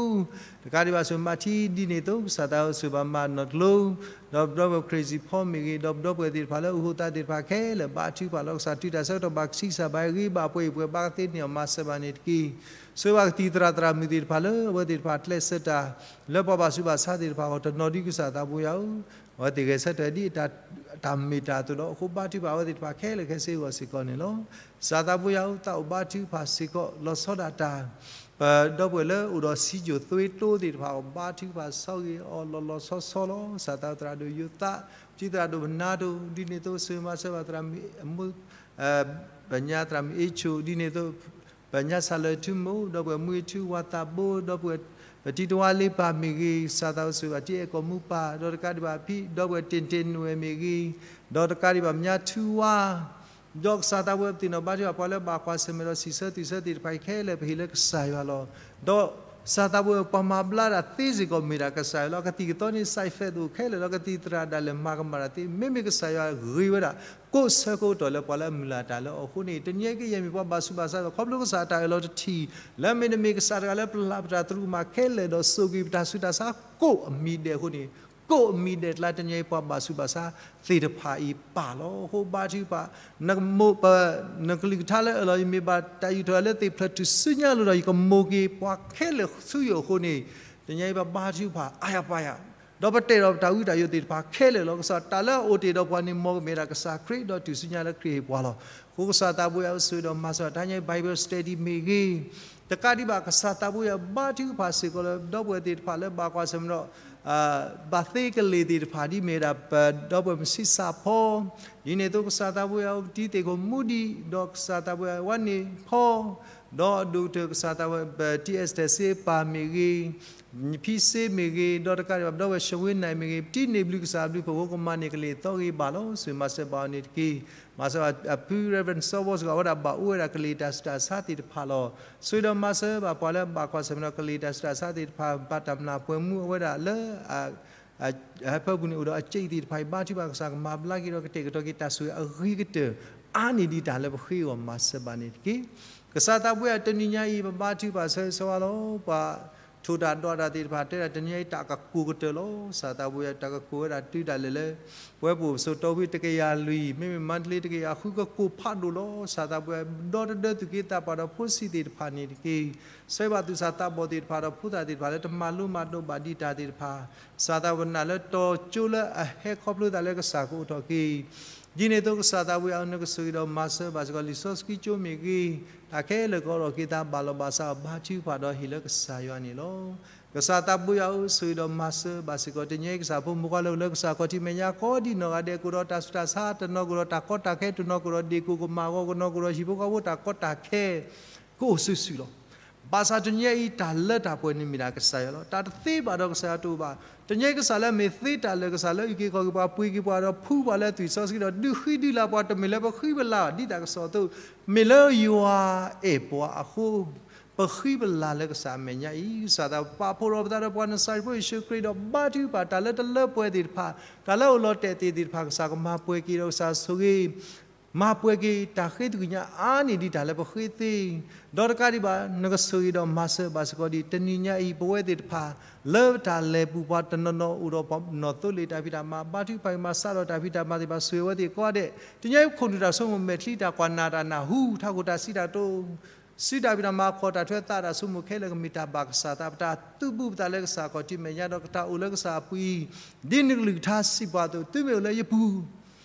တကးဒံးဘၣ်ဆိၣ်ဂ့ၤမၤထံဒ်န့ၣ်အသိး ကစၢ်သးဧၢ ဆိၣ်ဂ့ၤဘၣ်မၤနီၢ်ကျိ ဒီးပဒီပုၢ်ဝဲၢ် Crazy Paul မ့ၢ်ဂ့ၤ ဒီးပဒီပုၢ်ဝဲၢ်သ့ၣ်တဖၣ်လၢအိၣ်ဃိသးသ့ၣ်တဖၣ်ခဲလၢာ် ဘါထုကဖၣ်လီၤ. ကစၢ်တုၤတၢ်ဆၢကတီၢ်ဘၣ်ဆံးစၢ်ဘၣ်ဂ့ၤဘၣ်ပှဲၤအံၤ ပှဲၤဘါကသ့န့ၢ်အီၤမၤစၢၤဘၣ်န့ၣ်တက့ၢ်. ဆိၣ်ဂ့ၤဘၣ်ကသံၣ်သရၣ်သရၣ်မုၣ်သ့ၣ်တဖၣ်လၢအဝဲသ့ၣ်တဖၣ်ကျဲးစၢးတၢ် လၢပှၤဘၣ်ဆူးဘၣ်ဆါသ့ၣ်တဖၣ်အဂီၢ် တနီၤဒ်ကစၢ်သးဘိယွၤဧၢ အဝဲသ့ၣ်ဂဲၤဆၢထၢၣ်ဒ်အတၢ်မ့ၢ်တၢ်အသိးဒီး အဃိဘါထုကဖၣ်အဝဲသ့ၣ်တဖၣ်ခဲလၢာ်ခဲဆ့အဂီၢ်စ့ၢ်ကီးန့ၣ်လီၤ. ကစၢ်သးဘိယွၤဧၢ သးအိၣ်ဘါထုကဖၣ်စ့ၢ်ကီး လီၤဆီဒၣ်တၢ် ပဒီပုၢ်ဝဲၢ်လၢအိၣ်ဒီးစံယိၣ်သွ့တိသ့ၣ်တဖၣ်အဂီၢ် ဘါထုကဖၣ်ဆီၣ်ဂ့ၤအီၤလီၤလီၤဆီဆီလီၤ. ကစၢ်သးသရၣ်ဒိၣ်ယိၤသး ပထံၣ်သရၣ်ဒိၣ်ပနါဒိၣ် ဒ်န့ၣ်အသိး ဆိၣ်ဂ့ၤမၤစၢၤဘၣ်သရၣ်မုၣ် ပညါသရၣ်မုၣ်အ့ဆိၣ် ဒ်န့ၣ်အသိး ပညါစၢ်လၢာ်ထူမိၢ် ဒီပုၢ်ဝဲၢ်မူအ့ထူ ဝၤသးဘိ ဒီပုၢ်ဝဲၢ် ပတံၤတဝါလ့ပၢ်မ့ၢ်ဂ့ၤ ကစၢ်သးအိၣ်ဆိၣ်ဂ့ၤဘၣ်တံၤအဲၣ်ကီၢ်မူပၢ် ဒီးတကးဒံးဘၣ်ဖံ ဒီပုၢ်ဝဲၢ်တ့ၢ်တ့ၢ်နွဲၣ်မ့ၢ်ဂ့ၤ ဒီးတကးဒံးဘၣ်ပညါထူဝါ ဒီးကစၢ်သးဘိယွၤပသ့ၣ်နီၣ်ဘါထုကဖၣ်ပှၤလၢဘၣ်ကွၢ်ဆၢၣ်မဲာ်ဒီးစံးဆၢသူၣ်ဆၢသ့ၣ်တဖၣ်အံၤခဲလၢာ် ပဟ့ၣ်လၢကစၢ်ယွၤလီၤ. ဒီးကစၢ်သးဘိယွၤပှၤမၤဘျါတၢ်သ့စ့ၢ်ကီးမ့ၢ်ဒၣ်ကစၢ်ယွၤလီၤ. ကသံၣ်ကသီန့ၣ် side effect အိၣ်ခဲလၢာ်လီၤ. ကသံၣ်သရၣ်ဒၣ်လဲာ်မၤကမၣ်တၢ်သ့ မ့မ့ၢ်ကစၢ်ယွၤဂ့ၤဝဲဒၣ် ကိးဆၢကိးကတီၢ်လၢပှၤလၢအမုၢ်လၢ်တၢ်လၢအီၤအဃိန့ၣ် တနံၤအံၤကယဲၢ်မ့ၢ်ပှၤဘၣ်ဆူးဘၣ်ဆါဒီး ခီဖျိကစၢ်တၢ်အၢၣ်လီၤတထံၣ် လၢမ့တမ့ၢ်ကစၢ်တဂၤလၢပလၢ်ပတၢ်သရူးကမၣ်ခဲလၢာ်ဒီးစိာ်က့ၤပတၢ်ဆူးတၢ်ဆါကိးအမံၤဒဲးအဃိန့ၣ် ကိးအမံၤဒဲးကျါ တနံၤအံၤပှၤဘၣ်ဆူးဘၣ်ဆါသ့ၣ်တဖၣ်အံၤပၢ်လီၤ. အဃိဘါထုကဖၣ် နကမိၢ်ပ နကလုၢ်ကထါလၢအၢၣ်လီၤ ယမ့ၢ်ဘၣ်တၢ်ယူးထီၣ်လၢသ့ၣ်ဖျၢၣ်ထူၣ်စုညါလိၤဒီး ယကမိၢ်က့ၤပှၤခဲလၢာ်ဆူယအိၣ်အဃိန့ၣ် တနံၤအံၤပဘါထုကဖၣ်အါယၤပၢ်ယၤ ဒီးပတဲာ်ဒီးပတၢ်ဝံတၢ်ယိးသ့ၣ်တဖၣ်ခဲလၢာ်လီၤ. ကစၢ်တၢ်လၢအအိၣ်တ့ၢ်ဒီးပှၤန့ၣ် မ်ကမ့ၢ်ဒၣ်ကစၢ်ခရံာ် ဒီးတုၤဆူညါလၢခရံာ်ဟ့ၣ်ပှၤလီၤ. အဃိကစၢ်သးဘိယွၤအိၣ်ဆိၣ်ဂ့ၤဒီးမၤစၢၤတၢ်ညါ Bible study မ့ၢ်ဂ့ၤ တကးဒံးဘၣ် ကစၢ်သးဘိယွၤဘါထုကဖၣ်စ့ၢ်ကီးလၢ ဒီပုၢ်ဝဲၢ်သ့ၣ်တဖၣ်လၢဘၣ်ကွၢ်ဆၢၣ်မဲာ်ဒီး ဘၣ်သ့ကလ့ၢ်သ့ၣ်တဖၣ် ဒ်မ့ၢ်ဒၣ်ပဒီပုၢ်ဝဲၢ်မုၣ်ဆံးစၢ်ဖီ ဒ်န့ၣ်အသိး ကစၢ်သးဘိယွၤအိၣ်တံၤသ့ၣ်ခိၣ်မူဒံး ဒီးကစၢ်သးဘိယွၤဝါန့ၢ်ဖီ ဒီးဒိၣ်ကတၢၢ်ကစၢ်သးဘိယွၤ ပတံၤအဲၣ်စတၢၢ်စ့ပၢ်မ့ၢ်ဂ့ၤ ဖံစ့မ့ၢ်ဂ့ၤ ဒီးတကးဒံးဘၣ် ပဒီပုၢ်ဝဲၢ်ၡဝ့နၢ်မ့ၢ်ဂ့ၤ ပတံၤန့ၢ်ဘျုးကစၢ်အဘျုးဖှိၣ်အဃိ ကမၤန့ၢ်ကလ့ၢ်သီဂ့ၤဘၣ်လီၤ. ဆိၣ်ဂ့ၤမၤစၢၤဘၣ်အီၤန့ၣ်တက့ၢ်. မၤစၢၤဘၣ်အဖု Reverend စီဘီစ့ၢ်ကီး အဝဲဒၣ်ဘၣ်အိၣ်ဝဲဒၣ်ကလ့ၢ်တၢ်ဆူးတၢ်ဆါသ့ၣ်တဖၣ်လီၤ. ဆိၣ်ဂ့ၤဒီးမၤစၢၤဘၣ်ပှၤလၢဘၣ်ကွၢ်ဆၢၣ်မဲာ်ဒီးကလ့ၢ်တၢ်ဆူးတၢ်ဆါသ့ၣ်တဖၣ် ဘၣ်တၢ်မျၢ်ပှဲၤမူအဝဲဒၣ်လၢ ဟၢဖၢပူၤန့ၣ်အိၣ်ဒီးအစ့သ့ၣ်တဖၣ်အံၤ ဘါထုကဖၣ်ကစၢ်ကမၤဘျါက့ၤဒီးကတဲာ်ကတီၤက့ၤတၢ်ဆိၣ်ဂ့ၤအဂ့ၤကတၢၢ် အါန့ၢ်ဒံးတၢ်လၢပဃ့အဂီၢ်မၤစၢၤဘၣ်န့ၣ်တက့ၢ်. ကစၢ်သးဘိယွၤတနံၤညါအံၤ ပဘါထုကဖၣ်ဆၢဂ့ၤဆၢဝါလီၤ. ပှၤထိၣ်တၢ်ဒွးတၢ်သ့ၣ်တဖၣ်တဲဒၣ်တနံၤညါအံၤတၢ်ကကိၢ်ကတၢၢ်လီၤ. ကစၢ်သးဘိယွၤတၢ်ကကိၢ်ဝဲဒၣ်တုၤဒၣ်လဲာ်လၢ ပဝဲပအိၣ်ပဆိးတီဖုတကယၤလွံၢ် မ့မ့ၢ်မါတလ့တကယၤဃု ကကိၢ်ဖးဒိၣ်လီၤ. ကစၢ်သးဘိယွၤဒီတဒၢသုးက့သးပှၢ်ဒီးဖိဆံးသ့ၣ်တဖၣ်န့ၣ်တက့ၢ်. ဆှၢဘၣ်သုးစၢ်သးဘီၣ်သ့ၣ်တဖၣ်ဒီးဖိသၣ်သ့ၣ်တဖၣ်လၢတမၤလိမၤဒိးဘၣ်ဒံးတၢ်သ့ၣ်တဖၣ် ကစၢ်သးဘိယွၤနာ်လၢတီၤကၠိလၢအဟဲခီဖျိသးလၢကစၢ်ကအိၣ်ထီၣ်က့ၤ ဒ်န့ၣ်အသိးကစၢ်သးဘိယွၤဧၢ, နကဆိၣ်ဂ့ၤဒီးမၤစၢၤဘၣ်စ့ၢ်ကီးလံာ်စီဆှံကၠိမ့ၢ်ဂ့ၤ, တၢ်ခဲလၢာ်ကအိၣ်ထီၣ်က့ၤသးဘၣ်လီၤဘၣ်စးအီၤ ဘါထုကဖၣ်ဒီးဟ့ၣ်လၢကစၢ်ယွၤန့ၣ်လီၤ. ကစၢ်သးဘိယွၤဧၢ, ဆိၣ်ဂ့ၤဒီးမၤစၢၤဘၣ်စ့ၢ်ကီး တနံၤအံၤကစၢ်ဖိမုၣ်ဖိခွါလၢအိၣ်လၢကစၢ်ခီၣ်ထံးမဲာ်ညါ ကိးဒံနီၢ်ဂၤဒဲး ကအိၣ်ဒီးတၢ်ဆူးတၢ်ဆါ တနီၤကအိၣ်ဒီးတၢ်ကီတၢ်ခဲ တနီၤကအိၣ်ဒီးဒ့ၣ်ကိၣ်ကမၣ်အဂီၢ် တနီၤကအိၣ်ဒီးဟံၣ်ဖိဃီဖိတၢ်ကီတၢ်ခဲ ကအိၣ်စုာ်စုာ်လီၤ. ဘၣ်ဆၣ်တနံၤအံၤ တၢ်လၢတၢ်ပှဲၤန့ၣ်မ့ၢ်ဒၣ်ကစၢ်ယွၤလီၤ. တၢ်တသ့ဘၣ်ဒီးကစၢ်ယွၤတအိၣ်ဘၣ်. တနံၤအံၤကစၢ်လၢအမ့ၢ်သ့တၢ်လၢာ် ကစၢ်လၢအုၣ်က့ၤခီၣ်က့ၤပှၤ ပှ့ၤက့ၤပှၤဒီးဖှူပှၤလၢသွံၣ်စီဆှံဒီး ဒုးဃံဒုးလၤပှၤ တမ့ၢ်လၢပဃံပလၤဘၣ် ဒ်တၢ်ကစီၣ်အသိး မ့ၢ်လၢယွၤအဲၣ်ပှၤအဃိ ပဃံပလၤလၢကစၢ်အမဲာ်ညါအံၤ ကစၢ်သးပာ်ဖှိၣ်ထီၣ်ပသးဒီးပှၤနစၤရ့းဖိယ့ၣ်ၡူးခရံာ်ဒီးဘါထုကဖၣ် တၢ်လၢတလၢပှဲၤသ့ၣ်တဖၣ် တၢ်လၢအိၣ်လီၤတဲာ်သ့ၣ်တဖၣ် ကစၢ်ကမၤပှဲၤက့ၤဒီးကစၢ်ဆိၣ်ဂ့ၤ မၤပှဲၤက့ၤတၢ်ဃ့သကွံာ်ညါအါန့ၢ်ဒံးတၢ်လၢပဃ့သ့ ဒီးတကးဒံးဘၣ် နကဆိၣ်ဂ့ၤဒီးမၤစၢၤဘၣ်စ့ၢ်ကီးဒံး တနံၤညါအံၤ ပဝဲသ့ၣ်တဖၣ် လၢပတၢ်လဲၤပူၤပှၤတနီၤနီၤအိၣ်ဒီးပနီၣ်သိလ့ၣ်တၢ်ဖံးတၢ်မၤ ဘါထုကဖၣ်က့ၤမၤစးထီၣ်တၢ်ဖံးတၢ်မၤသ့ၣ်တဖၣ် ဆိၣ်ဂ့ၤဝဲသ့ၣ်ကိးဂၤဒဲး တနံၤအံၤပခိၣ်နူာ်တၢ်ဆိကမိၣ်မဲာ်ချံတၢ်ကွၢ်နၢ်တၢ်နၢ်ဟူ ထးခိၣ်တၢ်စံးတၢ်ကတိၤ စုတၢ်ဖံးတၢ်မၤ ခီၣ်တၢ်ထွဲသးတၢ်ဆိကမိၣ်ခဲလၢာ်ကမ့ၢ်တၢ်ဘၣ်ကစၢ်သး ပတၢ်သူၣ်ဘူးပသးလၢကစၢ်ခီၣ်ထံးမဲာ်ညါဒီးကတၢ်အိၣ်လၢကစၢ်အပူၤအံၤ ဒ်နကလုၢ်ကထါစံးပှၤအသိး သုမ့ၢ်အိၣ်လၢယပူၤ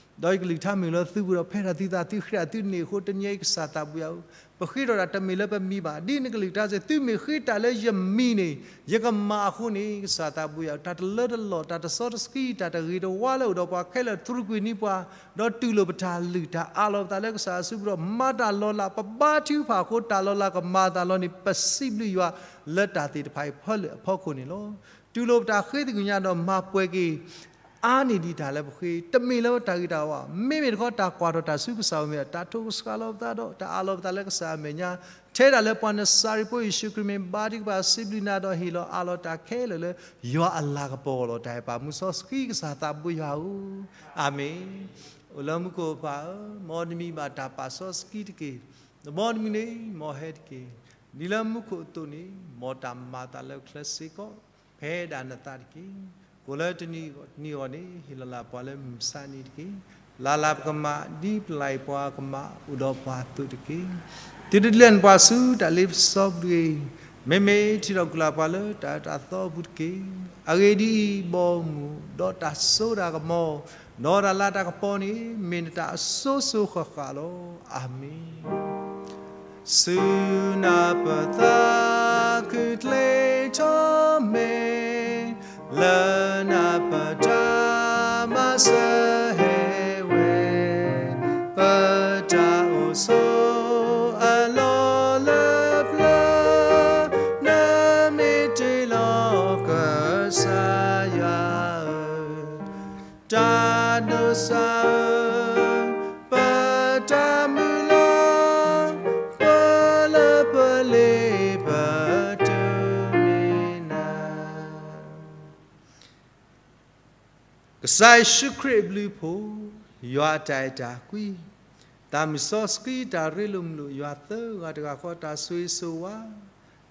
ဒီးယကလုၢ်ကထါမ့ၢ်လၢသုပူၤဒီး ဖဲဒၣ်သုသးသုဃ့ဒၣ်သုန့ၣ်အဃိ တနံၤအံၤကစၢ်သးဘိယွၤဧၢ, ပဃ့ထီၣ်တၢ်တမ့ၢ်လၢပမံၤဘၣ် ဒ်နကလုၢ်ကထါစ့ၢ် သုမ့ၢ်ဃ့တၢ်လၢယမံၤန့ၣ် ယကမၤအဃိန့ၣ် ကစၢ်သးဘိယွၤဧၢ, တၢ်တလၢတလီၢ် တၢ်တစီတဆှံ တၢ်တဂ့ၤတဝါလၢအိၣ်ဒီးပှၤခဲလၢာ် တြူာ်ကွံာ်န့ၢ်ပှၤ ဒီးတူၢ်လိာ်ပတၢ်လုၢ်တၢ်အးလီၤပသးလၢကစၢ်အစုပူၤဒီး မၤတၢ်လီၤလး ပဘါထုကဖၣ်အဃိ တၢ်လီၤလးကမၤအသးလီၤန့ၣ် ပစံးဘျုးယွၤလၢတၢ်သ့ၣ်တဖၣ်အံၤ ဖီလၢအဖီခိၣ်န့ၣ်လီၤ. တူၢ်လိာ်ပတၢ်ဃ့သကွံာ်ညါဒီးမၤပှဲၤက့ၤ အါန့ၢ်ဒံးတၢ်လၢပဃ့ တမ့ၢ်လၢပတၢ်ဂ့ၤတၢ်ဝါ မ့မ့ၢ်တခီ တၢ်ကွၢ်ထီၣ်တၢ်ဆူကစၢ်အအိၣ်မ့ၢ်ဒီး တၢ်ထိၣ်ကဆှးလီၤပသးဒီး တၢ်အးလီၤပသးလၢကစၢ်အမဲာ်ညါ ထဲဒၣ်လၢပှၤနစၤရ့းဖိယ့ၣ်ၡူးခရံာ်မ့ၢ် ဘါထုကဖၣ်စံးဘျုးနၤဒီးဟ့ၣ်လီၤအးလီၤတၢ်ခဲလၢာ်လၢ ယွၤအလၤကပီၤအလီၢ် တၢ်အဲၣ်ပာ်မူစီဆှံကစၢ်သးဘိယွၤဧၢ, အၤမ့ၣ်. အိၣ်လၢမူခိၣ်ပၢ်ဧၢ, မ်နမံၤဘၣ်တၢ်ပာ်စီဆှံတက့ၢ်. မ်နမုၢ်နံၤန့ၣ် မ်ဟဲတက့ၢ်. ဒ်လၢမူခိၣ်အသိးန့ၣ် မ်တၢ်မၤအသးလၢချၢစ့ၢ်ကီး ဖဲဒၣ်နသးတက့ၢ်. ကိၣ်လၢတနံၤအဂီၢ်န့ၣ် ဟ့ၣ်လီၤလၢပှၤလၢမုၢ်မဆါတနံၤတက့ၢ်. လၢ်လၢ်ပကမၣ် ဒ်ပလၢ်ပှၤကမၣ်အိၣ်ဒီးပှၤအသိးတက့ၢ်. သုတဒုးလဲၤနပှၤဆူတၢ်လ့ပစီပူၤတဂ့ၤ. မ့မ့ၢ်ထံၣ်ထီၣ်ကွံာ်လၢပှၤလၢတၢ်အၢတၢ်သီအပူၤတက့ၢ်. အဂ့ၢ်ဒ်အံၤ, ဘီမုၢ်ဒီးတၢ်စိတၢ်ကမီၤ ဒီးတၢ်လၤတၢ်ကပီၤန့ၣ် မ့ၢ်နတၢ်အစိၤစိၤဃၣ်ဃၣ်လီၤ. အၤမ့ၣ်. စုနၢ်ပသးခုၣ်ကျ့ထီၣ်မ့ၢ် လၢနပတၢ်မၤစၢၤဟဲဝဲ, ပတၢ်အိၣ်ဆိးအလီၢ်လၢပျၢၤ နမ့ၢ်တ့ၢ်လီၤကစၢ်ယွၤဧၢ, တၢ်ဒိးစးဧၢ, ပတၢ်မုၢ်လၢ်, ပလၢပလ့ပတုၤမ့ၢ်နၤ ကစၢ်ယ့ၣ်ၡူးခရံာ်အဘျုးအဖှိၣ်, ယွၤအတၢ်အဲၣ်တၢ်ကွံ, သးမုၢ်စီဆှံတၢ်ရ့လိာ်မုာ်လိာ် ယွၤသၢဂၤတဂၤဃီ တၢ်ဆိၣ်ဂ့ၤဆိၣ်ဝါ,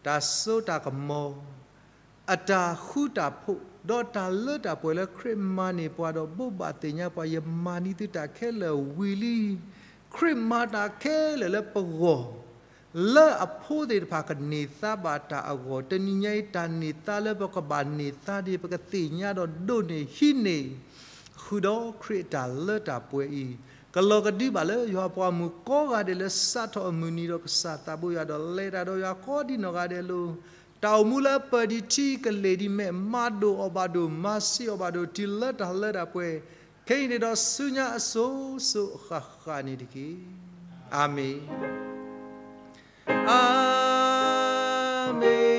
တၢ်စိတၢ်ကမီၤ, အတၢ်ဃူတၢ်ဖိး, ဒီးတၢ်လၢတၢ်ပှဲၤလၢခရံာ်မၤန့ၢ်ပှၤဒီးဘိးဘၣ်သ့ၣ်ညါပှၤ ယမၤန့ၢ်သုတၢ်ခဲလၢာ်ဝံၤလံ. ခရံာ်မၤတၢ်ခဲလၢာ်လၢပဂီၢ် လၢအဖိသ့ၣ်တဖၣ်ကန့ၢ်သါဘၣ်တၢ်အဂီၢ် တနံၤညါအံၤ တၢ်န့ၢ်သါလၢပကဘၣ်န့ၢ်သါဒ် ပကသ့ၣ်ညါဒီးဒိးန့ၢ်ဟံးန့ၢ် ဃုာ်ဒီးခရံာ်အတၢ်လၢတၢ်ပှဲၤအံၤ ကလီၤကဒုဘၣ်လၢယွၤပှၤမုၣ်ကိးဂၤဒဲးလၢစးထီၣ်အမုၢ်နံၤဒီး ကစၢ်သးဘိယွၤဒီးလဲၤတၢ်ဒီးယွၤကိးဒံနီၢ်ဂၤဒဲးအလိၤ တၢ်အိၣ်မူလၢအပၢၢ်ဒံးထံကလ့ၢ်ဒံးမဲာ် မၤဒိၣ်အီၤဘၣ်ဒိၣ် မၤဆံးအီၤဘၣ်ဒိၣ် တုၤလၢတၢ်လၢတၢ်ပှဲၤ ခဲအံၤန့ၣ်ဒီးဆူညါအစိၤစိၤအဃၣ်ဃၣ်န့ၣ်တက့ၢ်. အၤမ့ၣ်, အၤမ့ၣ်.